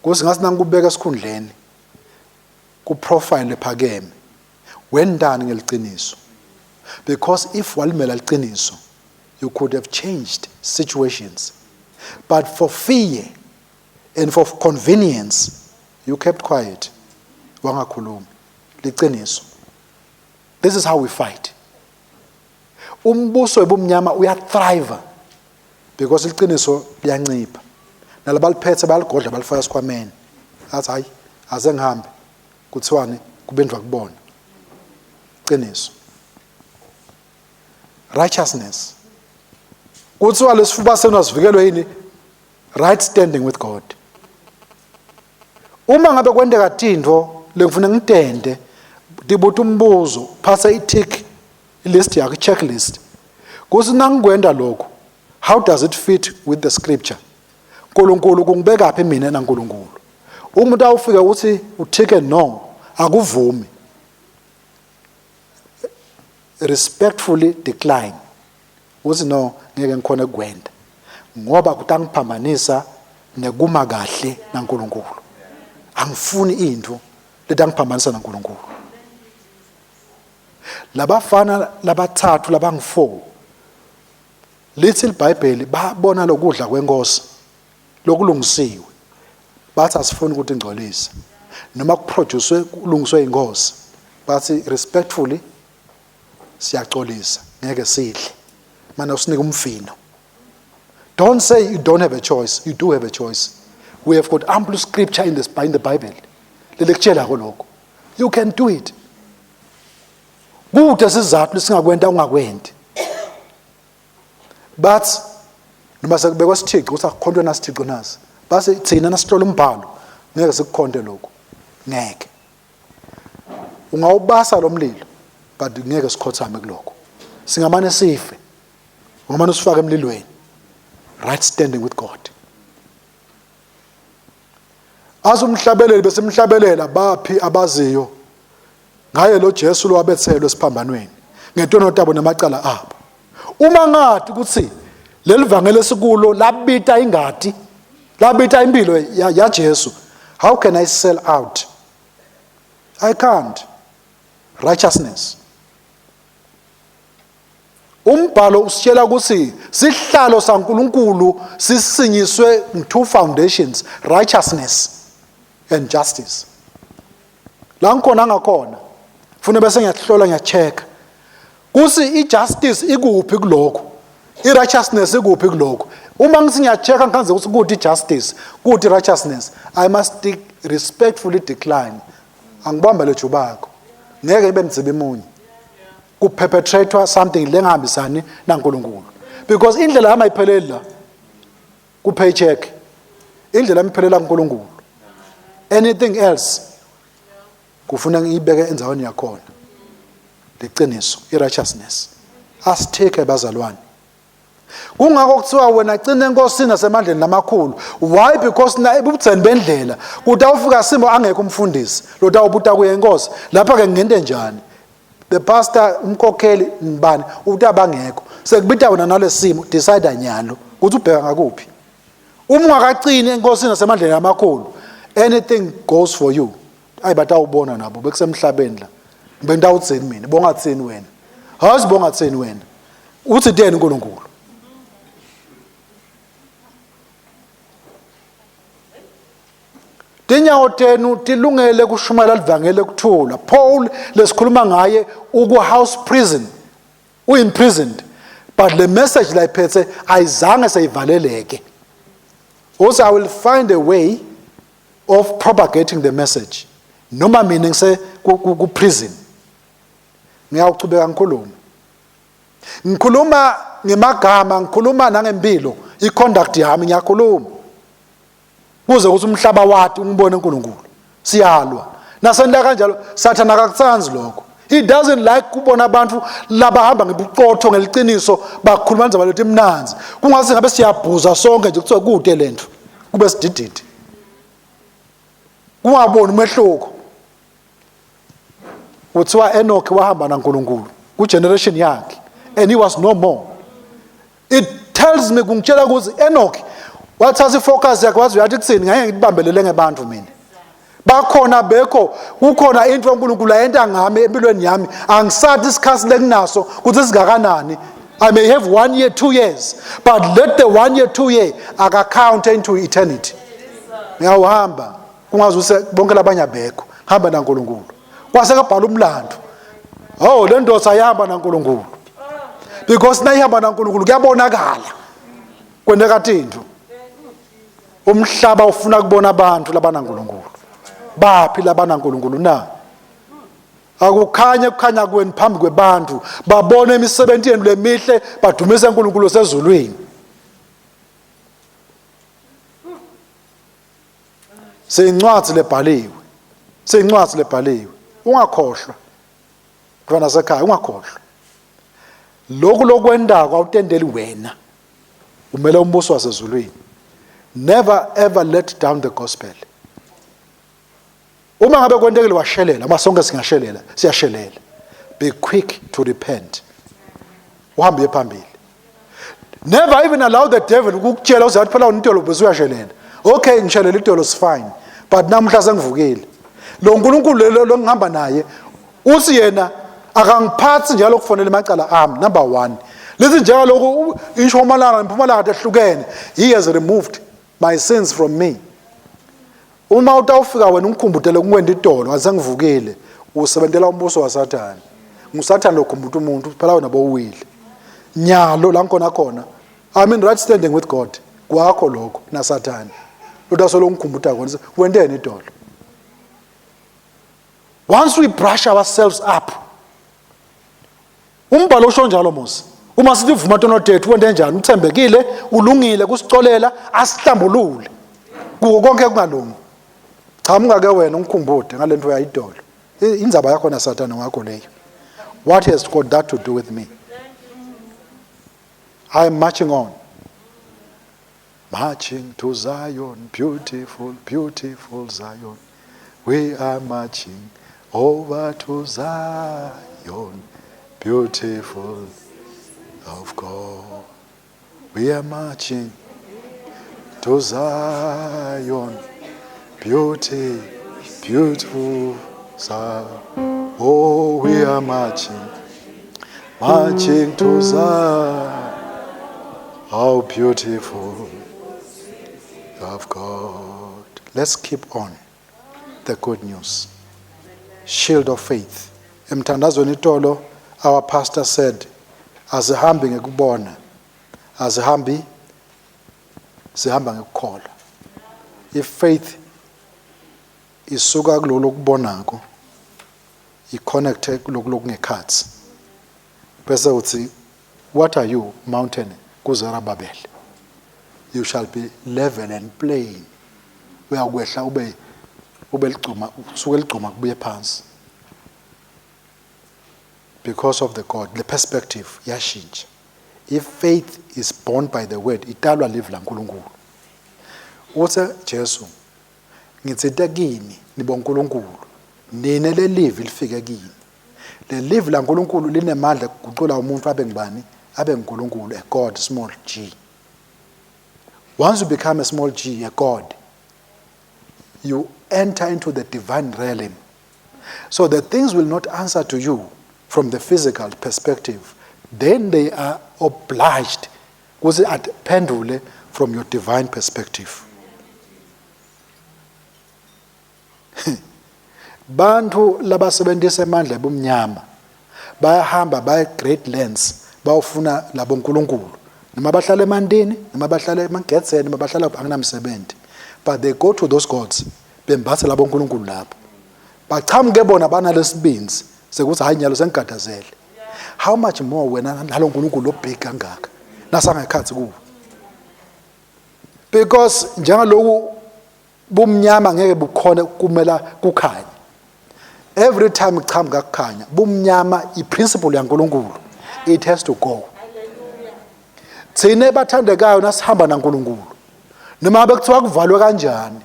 kuthi ngathi nangikubeka esikhundleni ku profile ephakeme wendani ngeliciniso, because if walimela liciniso you could have changed situations, but for fear and for convenience you kept quiet, wangakhulumi liciniso. This is how we fight. Umbuso webumnyama uyathrive because iqiniso liyancipha, nalabaliphethe bayaligodla balifaka esikhwameni, athi hayi aze ngihambe kuthiwani kubendwa kubona qiniso. Righteousness kuthiwa lesifuba senu asivikelwe yini? Right standing with God. Uma ngabe kwenteka tintfo lengifuna ngitente, tibuta umbuzo, phasa i-tick list yakho, i-checklist, kuthi nangikwenta lokhu How does it fit with the scripture? uNkulunkulu kungibekaphi mina naNkulunkulu? Umuntu awufika uthi uthike no, akuvumi. Respectfully decline. Uthi no, ngeke ngikhona ukukwenda. Ngoba kutangiphambanisa nekuma kahle naNkulunkulu. Angifuni into letangiphambanisa naNkulunkulu. Labafana labathathu labangu4 lithi iBhayibheli babona lokudla kwenkosi lokulungisiwe bathi asifuni ukuthi ingcolise noma kuproduce kulungiswe inkosi bathi respectfully siyaxolisa ngeke sidle mana usinike umfino. Don't say you don't have a choice. You do have a choice. We have got ample scripture in the Bible lelekutshela lokho. You can do it. Kude sizathu lesingakwenta ungakwenti. But noma sekubekwa sithixo ukuthi akukhontwe nasithixo nasi, base thina nasihlola umbhalo ngeke sikukhonte lokho, ngeke. Ungawubasa lo mlilo but ngeke sikhothame kulokho, singamane sife. Ungamane usifake emlilweni. Right standing with God. Asumhlabeleli besimhlabelela baphi abaziyo ngaye lo Jesu lo wabethelwe esiphambanweni ngetono tabo namacala abo. Uma ngathi ukuthi leli vangeli esikulo labita ingati, labita impilo ya Jesu, how can I sell out? I can't. Righteousness. Umbhalo usitshela ukuthi sihlalo saNkuluNkulu sisinyiswe two foundations, righteousness and justice. La ngikhona ngakhona funa bese ngiyahlola, ngiyacheck kusi ijustice ikuphi kulokho, i-righteousness ikuphi kulokho. Uma ngithi ngiyachecka ngikhanze ukuthi kuthi i-justice, kuthi i-righteousness, I must respectfully decline. Angibamba le jubakho, ngeke ibe mdzibi munye kuperpetratewa something lengahambisani naNkulunkulu, because indlela yami ayipheleli la ku paycheck, indlela yami iphelela kuNkulunkulu. Anything else kufuna ngiyibeke endaweni yakhona. Liqiniso, i-righteousness asithike bazalwane. Kungakho kuthiwa wena cina enkosini nasemandleni lamakhulu. Why? Because na ebudzeni bendlela kuthi awufika simo angekho umfundisi lotawubuta kuye inkosi lapha ke ngente njani. The pastor, umkhokheli, ngibani uthi abangekho, sekubita wena nalesimo, decide nyalo ukuthi ubheka ngakuphi. Uma ungakacini enkosini nasemandleni amakhulu, anything goes for you. Ayi, batawubona nabo bekusemhlabeni la bentawutsini mina, bongatsini wena, hazi bongatsini wena, uthi teni uNkulunkulu. Tinyawo tenu tilungele kushumayela livangeli ekuthula. Paul lesikhuluma ngaye uku house prison, u-imprisoned, but le message la iphethe ayizange seyivaleleke. Also I will find a way of propagating the message noma mina ngise ku prison. Ngiyawuchubeka ngikhulume, ngikhuluma ngemagama, ngikhuluma nangempilo, i-conduct yami ngiyakhuluma kuze ukuthi umhlaba wati ungibone uNkulunkulu. Siyalwa nasenta kanjalo. Sathana akakutsandzi lokho. He doesn't like kubona abantu labahamba ngebuqotho, ngeliciniso, bakhuluma indzaba lethi imnanzi. Kungase ngabe siyabhuza sonke nje kuthiwa kude lento kube sidididi, kungaboni umehluko. Kuthiwa Enoch wahamba naNkulunkulu ku generation yakhe and he was no more. It tells me, kungitshela ukuthi Enoch wathatha ifocus yakhe wathi uyathi kuthini, ngeke ngibambelele ngebantu mina, bakhona bekho, kukhona into uNkulunkulu ayenta ngami empilweni yami. Angisathi isikhathi lekunaso ukuthi singakanani. I may have 1 year, 2 years, but let the 1 year, 2 year aka count into eternity. Ngiyawuhamba kungazi use bonke labanye abekho, hamba naNkulunkulu. Kwase kabhala umlando, oh, le ndoda ayihamba naNkulunkulu, because nayihamba naNkulunkulu kuyabonakala kwenteka tintfo. Umhlaba ufuna kubona abantu labanaNkulunkulu. Baphi labanaNkulunkulu na? Akukhanye kukhanya kwenu phambi kwebantu, babone imisebenzi yenu lemihle, badumise uNkulunkulu osezulwini. Siyincwadi lebhaliwe, siyincwadi lebhaliwe. Ungakhohlwa mntwana sekhaya, ungakhohlwa lokhu lokwendako. Awutendeli wena. Umele umbuso wasezulwini. Never ever let down the gospel. Uma ngabe kwentekile washelela, uma sonke singashelela, siyashelela. Be quick to repent. Uhambe uye phambili. Never even allow the devil ukukutshela uzathi phela unitolo bese uyashelela. Okay, ngishelela itolo is fine. But namuhla sengivukile. Lo uNkulunkulu lo ngihamba naye uthi yena akangiphathi njalo kufonela amacala ami number 1. Lithi njalo insho umalanga nempumalanga tehlukene. He has removed my sins from me. Uma utawufika wena ungikhumbutele kunkwenda itolo ngasengivukile usebentela umbuso waSathane. NguSathane lokhumbuta umuntu phela wena bowile. Nyalo la ngikhona khona I'm in right standing with God. Kwakho lokho naSathane. Utasolo ungikhumbuta kona wenteni itolo. Once we brush ourselves up Umbhalo usho njalo Mose. Uma sithi uvuma tono tethu wente njani? Uthembekile, ulungile kusicolela, asihlambulule. Kuko konke kungalungi. Cha mungake wena ungikhumbude ngalento yayidolo. Indzaba yakho naSathane wakho leyo. What has got that to do with me? I am marching on. Marching to Zion, beautiful, beautiful Zion. We are marching over to Zion, beautiful of God. We are marching to Zion, beauty, beautiful Zion. Oh, we are marching, marching to Zion. How beautiful of God. Let's keep on the good news. Shield of faith. Emthandazweni itolo our pastor said azihambi ngekubona azihambi sihamba ngekukholwa. If faith isuka kulolu okubonako iconnecte kuloku lokungekhathi bese uthi what are you mountain kuZerubabel you shall be level and plain uyakwehla ube ube ligcuma usuke ligcuma kubuye phansi because of the God the perspective yashintsha. If faith is born by the word italwa live laNkulunkulu. Uthe Jesu ngitsite kini nibonkulunkulu nine lelivi lifike kini. Le live laNkulunkulu linemandla ekuguqula umuntu abe ngubani? Abe nguNkulunkulu, a God small g. Once you become a small g, a God, you enter into the divine realm. So the things will not answer to you from the physical perspective. Then they are obliged ukuthi aphendule from your divine perspective. Bantu labasebenzisa amandla ebumnyama bayahamba baye great lengths bayofuna labo nkulunkulu noma bahlala emandini noma bahlala emagetseni noma bahlala akunamsebenzi, but they go to those gods bembathe labo nkulunkulu lapho bachamuke bona banalesibinzi sekuthi hayi nyalo sengigadazele. How much more wena nalo nkulunkulu lobig kangaka nasangekhathi kuwe, because njengaloku bumnyama ngeke bukhone kumela kukhanya. Every time kuchamuka kukhanya bumnyama, iprinciple yaNkulunkulu, it has to go. Thina bathandekayo nasihamba naNkulunkulu, noma ngabe kuthiwa kuvalwe kanjani,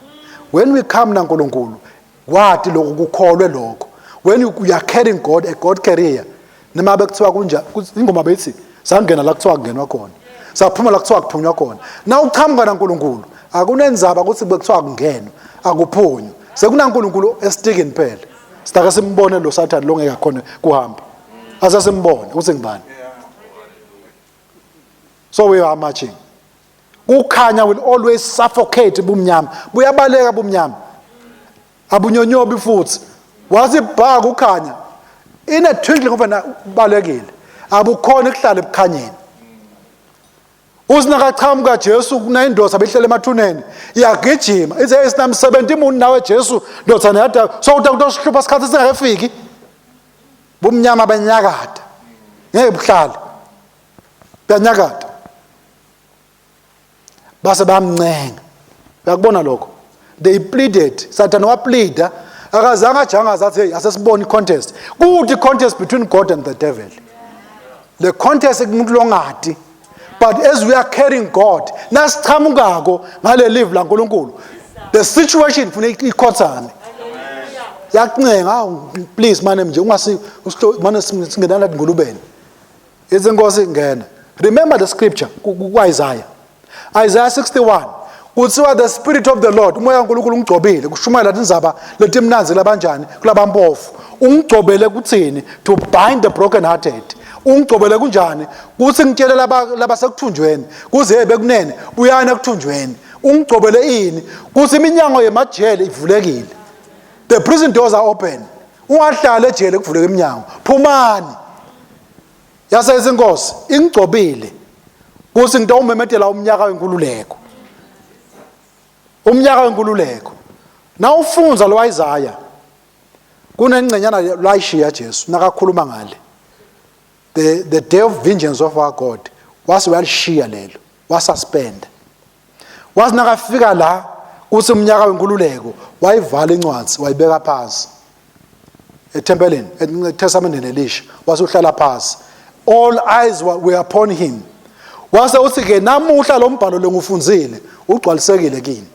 when we come naNkulunkulu wathi lokho kukholwe lokho. When you are carrying God, a God carrier, noma ngabe kuthiwa kunjani, ingoma bethi sangena la kuthiwa kungenwa khona, saphuma la kuthiwa kuphunywa khona. Na uchamuka naNkulunkulu akunenzaba ukuthi bekuthiwa kungenwa akuphunywa, sekunaNkulunkulu estikini phela. Sitake simbone lo Sathane lo ngeke akhone kuhamba, asasimbone ukuthi ngibani. So we are marching. Kukhanya will always suffocate bumnyama, buyabaleka bumnyama, abunyonyobi futhi. Wathi bha kukhanya, in a twinkling of an eye ubalekile, abukhona ukuhlala ebukhanyeni. Usinakachamuka Jesu kunayindoda behlele emathuneni iyagijima ithi hey sinamsebenzi imuntu nawe Jesu ndoda yada so uthi kutosihlupha isikhathi singakefiki. Bumnyama banyakada ngeke buhlale, buyanyakada. Base bayamncenga, uyakubona lokho, they pleaded. Satan wapleada, akazange ajangaze athi hey asesibone i-contest. Kuthi contest between God and the devil, the contest kumuntu longati But as we are carrying God, nasichamukako ngale live laNkulunkulu, the situation kufuneka ikhothane. Yakuncenga, "Awu, please mane nje ungasi mane singena la ngulubeni." Ithi inkosi ngena. Remember the scripture ku-Isaiah. Isaiah 61. Kuthiwa the spirit of the Lord, umoya kaNkulunkulu ungigcobile kushumayela tindzaba letimnandzi labanjani kulabampofu. Ungigcobele kuthini? To bind the broken hearted. Ungigcobele kunjani? Kuthi ngitshele laba labasekuthunjweni, kuze bekunene buyani ekuthunjweni. Ungigcobele ini? Kuthi iminyango yemajele ivulekile. The prison doors are open. Ungahlali ejele kuvuleke iminyango. Phumani. Yase inkosi ingigcobile kuthi ngitawumemetela umnyaka wenkululeko. Umnyaka wenkululeko. Nawufunza lo Isaiah kunengcenyana layishiya Jesu nakakhuluma ngale. The day of vengeance of our God wase uyalishiya lelo, wasuspend. Wathi nakafika la kuthi umnyaka wenkululeko wayivala incwadi wayibeka phansi ethempelini eTestamenteni elisha, wase uhlala phansi. All eyes were upon him. Wase uthi ke namuhla lo mbhalo lengufundzile ugcwalisekile kini.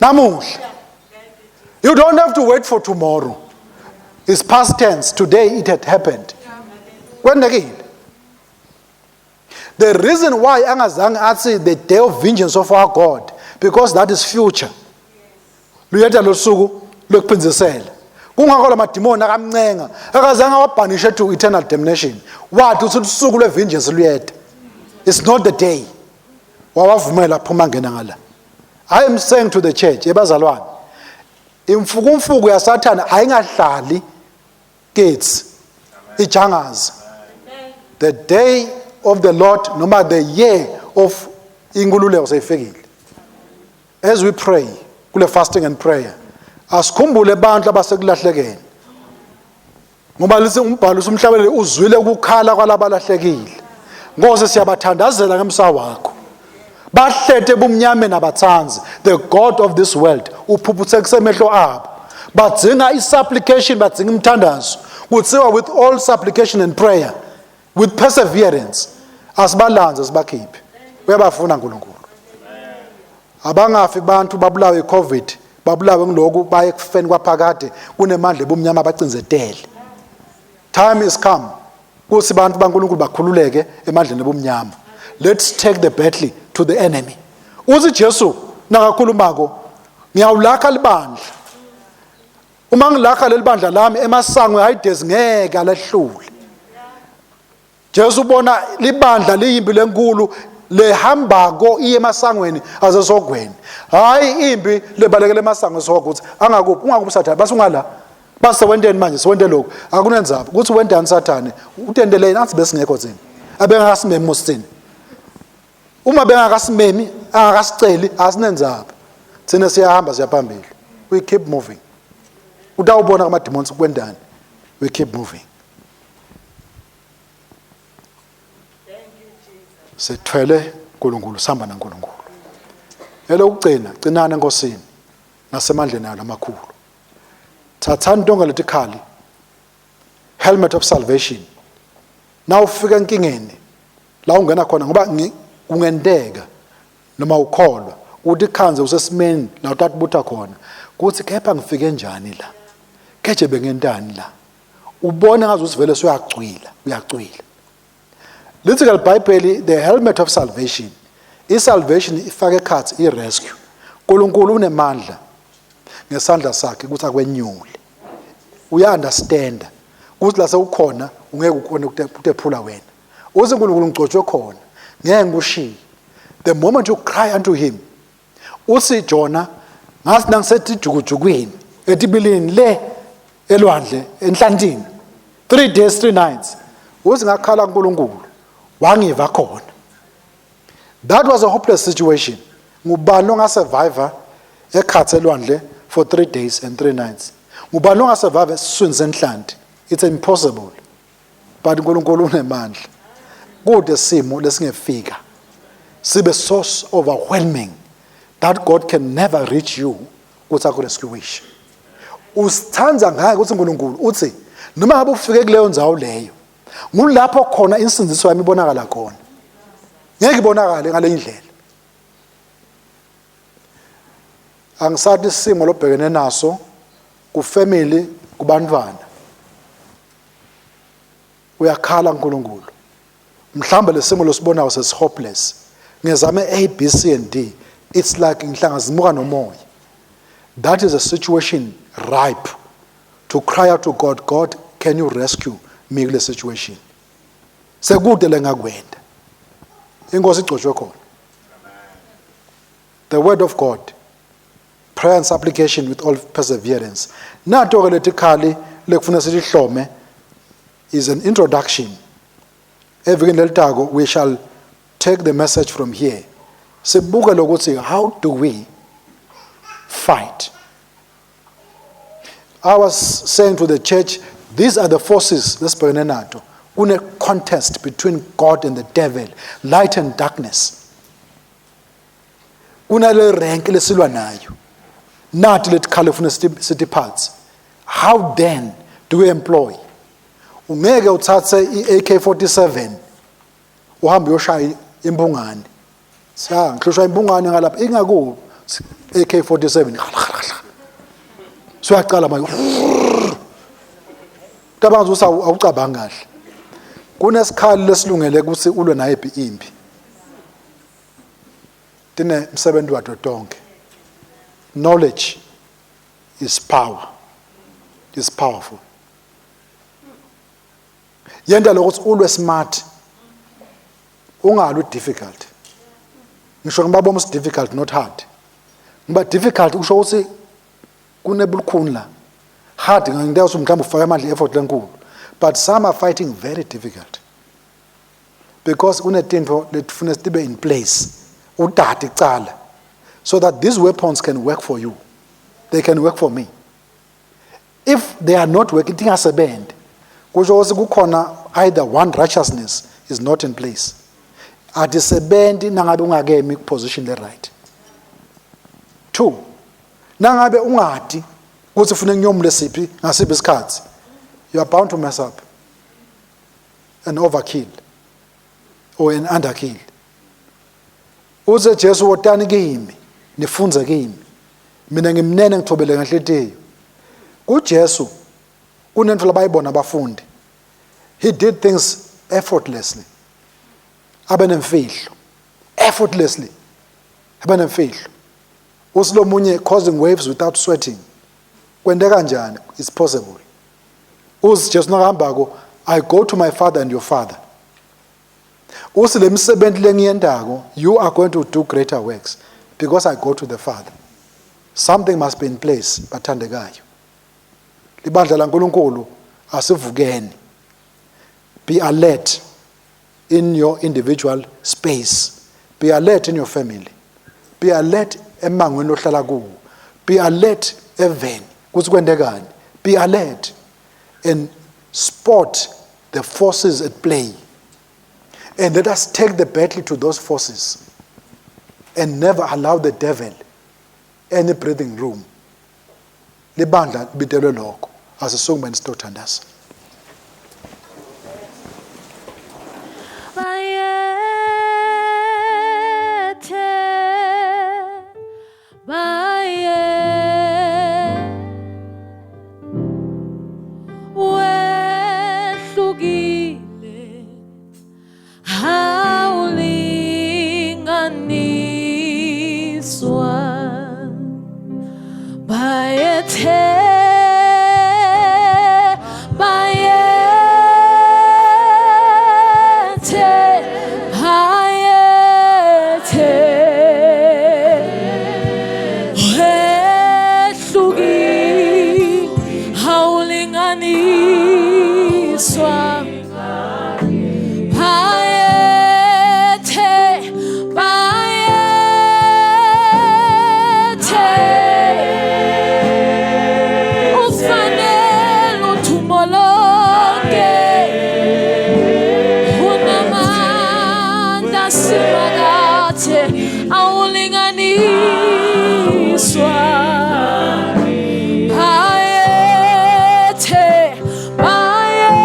Namuhla. You don't have to wait for tomorrow. It's past tense. Today it had happened. Kwentekile. The reason why angazange athi the day of vengeance of our God, because that is future. Luyeta losuku lokuphindzisela. Kungakho lamadimoni akamncenga, akazange awabhanishe to eternal damnation. Wathi uthi usuku lwevengeance luyeta. It's not the day. Wawavumela phuma ngena ngala. I am saying to the church, ebazalwane, imfukumfuku yaSathane ayingahlali kithi. Ijangaza. The day of the Lord, noma the year of inkululeko seyifikile. As we pray kule fasting and prayer, asikhumbule abantu abasekulahlekeni, ngoba lithi umbhalo usumhlabeleli uzwile ukukhala kwalabalahlekile. Nkosi, siyabathandazela ngemsa wakho, bahlete ebumnyameni abathanzi. The god of this world uphuphuthekise emehlo abo. Badzinga i-supplication, badzinga imthandazo. Kuthiwa with all supplication and prayer with perseverance. Asibalanze sibakhiphe. Uyabafuna uNkulunkulu. Abangafi bantu babulawe iCovid, babulawe ngiloku, baye kufeni kwaphakade kunemandla ebumnyama abacinzetele. Time is come kuthi bantu baNkulunkulu bakhululeke emandleni ebumnyama. Let's take the battle to the enemy. Uthi Jesu nakakhulumako, ngiyawulakha libandla, uma ngilakha leli bandla lami emasango eHades ngeke alehlule. Jesu ubona libandla liyimpi lenkulu lehambako iye emasangweni asesogweni, hayi impi lebalekele emasango esogweni. Ukuthi angakuphi, ungakuphi Sathane? Base ungala, base wenteni manje? Siwente lokhu, akunenzaba ukuthi wentani Sathane, utendeleni athi besingekho thina, abengakasimemi mosithini. Uma bengakasimemi, angakasiceli, asinenzaba thina, siyahamba siyaphambili. We keep moving. Utawubona kuma-demons kwendani. We keep moving. Sithwele uNkulunkulu, sihamba naNkulunkulu. Elokugcina, gcinani enkosini nasemandleni ayo amakhulu. Thathani tonke letikhali, helmet of salvation. Na ufika enkingeni la ungena khona, ngoba kungenteka noma ukholwa uthi khanze usesimeni la utatibutha khona kuthi kepha ngifike njani la, keje bengentani la, ubone ngaze usivele suyacwila, uyacwila. Lithi ke iBhayibheli, the helmet of salvation, i-salvation ifaka ekhathi i-rescue. uNkulunkulu unemandla ngesandla sakhe ukuthi akwenyule. Uya-understanda ukuthi la sewukhona ungeke ukhone ukutephula wena. Uthi uNkulunkulu, ngigcotshwe khona, ngeke ngikushiye. The moment you cry unto him, uthi Jona, ngathi nangisethi jukujukwini etibilini le elwandle enhlantini 3 days 3 nights, uthi ngakhala kuNkulunkulu wangiva khona. That was a hopeless situation. Ngubani ongasurvive ekhathe elwandle for 3 days and 3 nights? Ngubani ongasurvive esiswini senhlanti? It's impossible, but uNkulunkulu unemandla. Kude simo lesingefika sibe so overwhelming that God can never reach you ukuthi akurescue. Usithanda ngaye ukuthi uNkulunkulu uthi noma ngabe ufike kuleyo ndzawo leyo, ngulapho khona insindiso yami ibonakala khona. Ngeke ibonakale ngale ndlela. Angisathi isimo lobhekene naso kufamily, kubantwana, uyakhala uNkulunkulu. Mhlawumbe lesimo losibonayo sesi hopeless. Ngizame A, B, C and D, it's like inhlanga zimuka nomoya. That is a situation ripe to cry out to God. God, can you rescue me kule situation? Sekude lengakwenda. Inkosi igcotshwe khona. The word of God, prayer and supplication with all perseverance. Nato ke letikhali lekufuna silihlome is an introduction. Evikini lelitako we shall take the message from here, sibuke lokuthi how do we fight. I was saying to the church, these are the forces lesibhekene nato. Kune contest between God and the devil, light and darkness. Kunale rank lesilwa nayo. Nathi letikhali ufuna sitiphathe. How then do we employ? Ungeke uthathe i-AK47 uhambe uyoshaya imbungane. Sa ngihlushwa imbungane ngalapha ingaku AK47. Suyaqala manje. Cabanga ukuthi awucabangi kahle. Kunesikhali lesilungele ukuthi ulwe naye impi. Tine msebenzi wato tonke. Knowledge is power. Is powerful. Yenta lokho ulwe smart. Ungalwi difficult. Ngisho ngibabona ukuthi difficult, not hard. Ngoba difficult kusho ukuthi kunebulukhuni la. Hard ngento ukuthi mhlawumbe ufaka amandla, effort lenkulu. But some are fighting very difficult. Because kunetinto letifuna sibe in place. Utati icala so that these weapons can work for you. They can work for me. If they are not working, tingasebenzi. Kusho ukuthi kukhona either one righteousness is not in place. Atisebenzi nangabe ungakemi position le right. Two, nangabe ungadi ukuthi ufuna ngiyomule siphi ngasiphi isikhathi, you are bound to mess up and overkill or an underkill. Uze Jesu, wotani kimi nifunze kimi, mina ngimnene, ngithobele ngenhlitiyo. KuJesu kunento labayibona abafundi. He did things effortlessly, abe nemfihlo. Effortlessly abe nemfihlo. Usilomunye causing waves without sweating. Kwente kanjani? It's possible. Uzi Jesu nakahambako, "I go to my father and your father." Usi le misebenzi lengiyentako, you are going to do greater works because I go to the Father. Something must be in place, bathandekayo. Libandla laNkulunkulu, asivukeni. Be alert in your individual space. Be alert in your family. Be alert emangweni ohlala kuwo. Be alert eveni kuthi kwentekani. Be alert and spot the forces at play, and let us take the battle to those forces and never allow the devil any breathing room. Libandla libitelwe lokho. Asisukumeni sitothandaza. Bayethe, baye, wehlukile, awulinganiswa. Bayethe, bayethe, bayethe, wehlukile, awulinganiswa. Bayethe, bayethe, ufanele udumo lonke, unamandla simakathe, awulinganiswa. Bayethe, bayethe.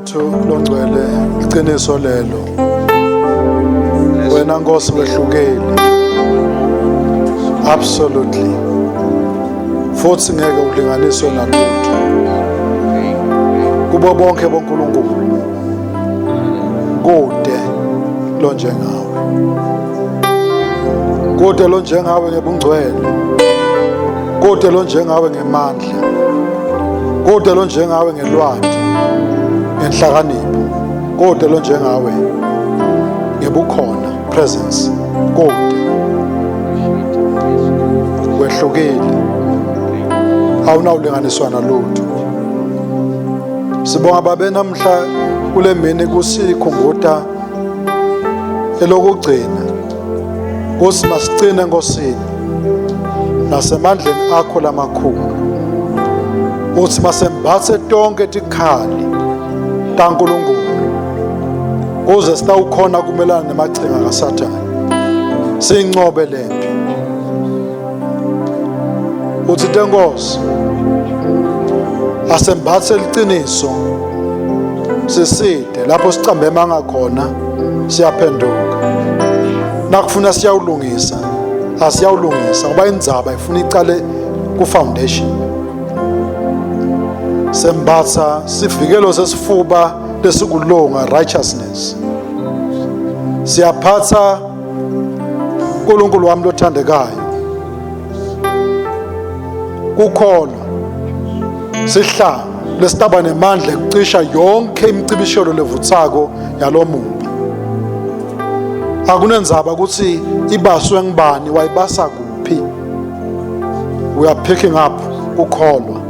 wethu longcwele, iqiniso lelo. Wena Nkosi wehlukile. Absolutely. Futhi ngeke ulinganiswe nalutho. Kubo bonke boNkulunkulu. Kude lo njengawe. Kude lo njengawe ngebungcwele. Kude lo njengawe ngemandla. Kude lo njengawe ngelwati. Ngenhlakanipho. Kude lo njengawe ngebukhona, presence. Kude. Wehlukile. Awunawulinganiswa nalutho. Sibonga babe namhla kule mini kusikhumbuta elokugcina. Kusi masigcine eNkosini nasemandleni akho lamakhulu. Uthi masembathe tonke tikhali taNkulunkulu kuze sitawukhona kumelana nemachinga kaSathane. Siyincobe lempi. Uthi tenkosi asembathe liqiniso siside lapho sicambe emanga khona siyaphenduka. Nakufuna siyawulungisa, asiyawulungisa ngoba indzaba ifuna icale ku foundation. Sembatha sivikelo sesifuba lesikulunga, righteousness. Siyaphatha uNkulunkulu wami lothandekayo. Kukholwa sihlanga lesitaba nemandla ekucisha yonke imicibisholo levutsako yalomubi. Akunenzaba ukuthi ibaswe ngibani, wayibasa kuphi. We are picking up kukholwa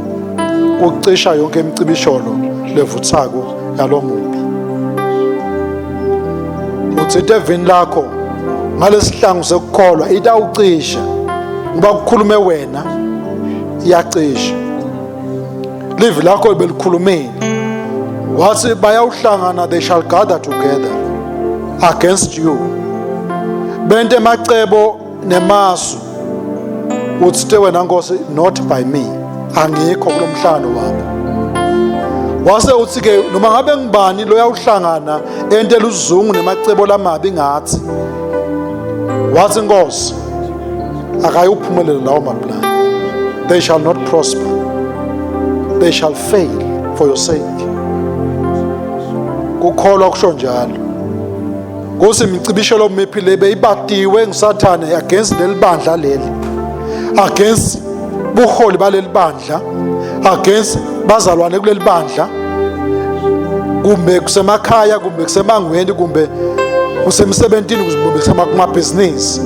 kucisha yonke imicibisholo levutsako yalomubi. Uthi evini lakho ngalesihlangu sekukholwa itawucisha ngoba kukhulume wena, iyacisha. Livi lakho belikhulumile, wathi bayawuhlangana, they shall gather together against you, bente emacebo nemasu. Uthi wena Nkosi, not by me, angikho kulomhlangano wabo. Wase uthi ke noma ngabe ngibani loyawuhlangana ente luzungu nemacebo lamabi ngathi, wathi Nkosi akayuphumelela lawo maplani. They shall not prosper, they shall fail for your sake. Kukholwa kusho njalo. Kusi imicibisholo miphi le beyibatiwe ngusathane against leli bandla leli, against buholi baleli bandla, against bazalwane kuleli bandla, kumbe kusemakhaya, kumbe kusemangweni, kumbe kusemsebentini, kumbe kusemabhizinisi.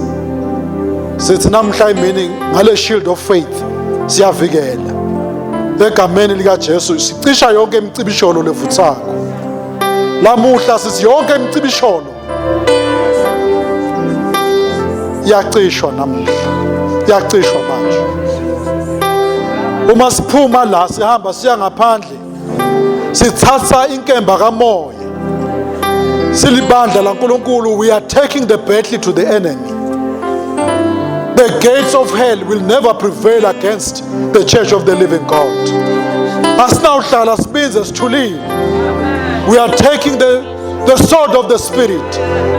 Sithi namhla imini ngale shield of faith siyavikela egameni lika Jesu, sicisha yonke imicibisholo levuthako lamuhla. Sithi yonke imicibisholo iyacishwa namuhla, iyacishwa manje. Uma siphuma la sihamba siya ngaphandle, sithatha inkemba kamoya. Silibandla laNkulunkulu, we are taking the battle to the enemy. The gates of hell will never prevail against the church of the living God. Asinawuhlala sibinze sithulile. We are taking the sword of the Spirit,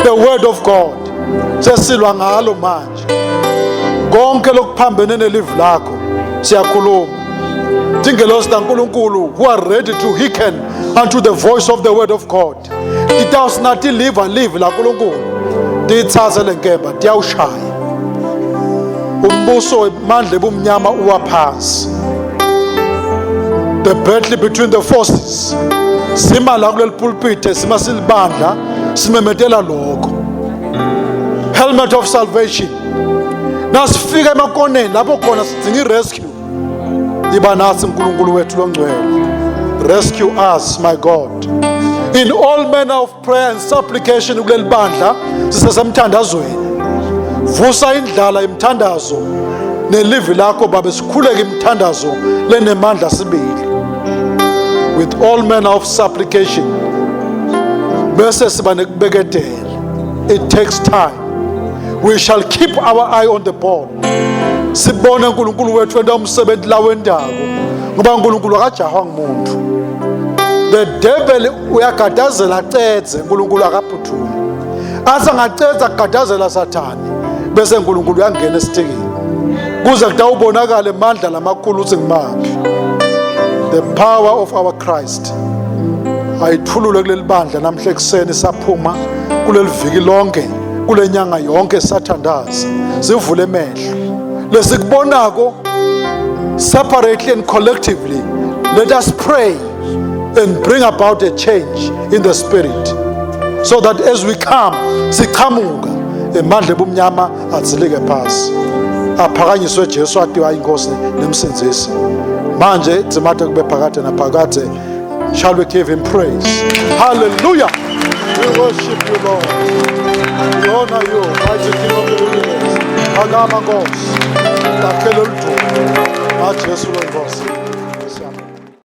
the word of God. Sesilwa ngalo manje. Konke lokuphambene nelivi lakho siyakhuluma. Tingelosi taNkulunkulu who are ready to hearken unto the voice of the word of God, titawusinati live laNkulunkulu, tiyitsatse lenkemba, tiyawushaya umbuso wemandla ebumnyama uwaphansi. The battle between the forces, sima la kuleli pulpit, sima silibandla, simemetela lokho. Helmet of salvation, nasifika emakoneni lapho khona sidinga i-rescue, iba nathi uNkulunkulu wethu longcwele. Rescue us, my God, in all manner of prayer and supplication. Kuleli bandla sisesemthandazweni, vusa indlala imthandazo nelivi lakho babe, sikhuleke imithandazo lenemandla sibili, with all manner of supplication, bese siba nekubeketela. It takes time. We shall keep our eye on the ball, sibone uNkulunkulu wethu enta umsebenzi la wendako, ngoba uNkulunkulu akajahwa ngumuntu. The devil uyagadazela acedze, uNkulunkulu akaphuthumi. Athi angacedza kugadazela Sathane, bese uNkulunkulu uyangena esitikini. Kuze kutawubonakala emandla lamakhulu ukuthi ngimaphi. The power of our Christ ayithululwe kuleli bandla namhla ekuseni saphuma kuleli viki lonke kule nyanga yonke sathandaza sivule emehlo lesikubonako separately and collectively let us pray and bring about a change in the spirit so that as we come siqhamuka emandla ebumnyama adzilike phasi aphakanyiswe Jesu atiwa inkosi nemsindzisi manje dzimate kube phakade naphakade. Shall we give him praise? Hallelujah. We worship you, Lord. We honor you, mighty King of the universe. Phakama Nkosi. Takhele ludumo. NgaJesu wenkosi.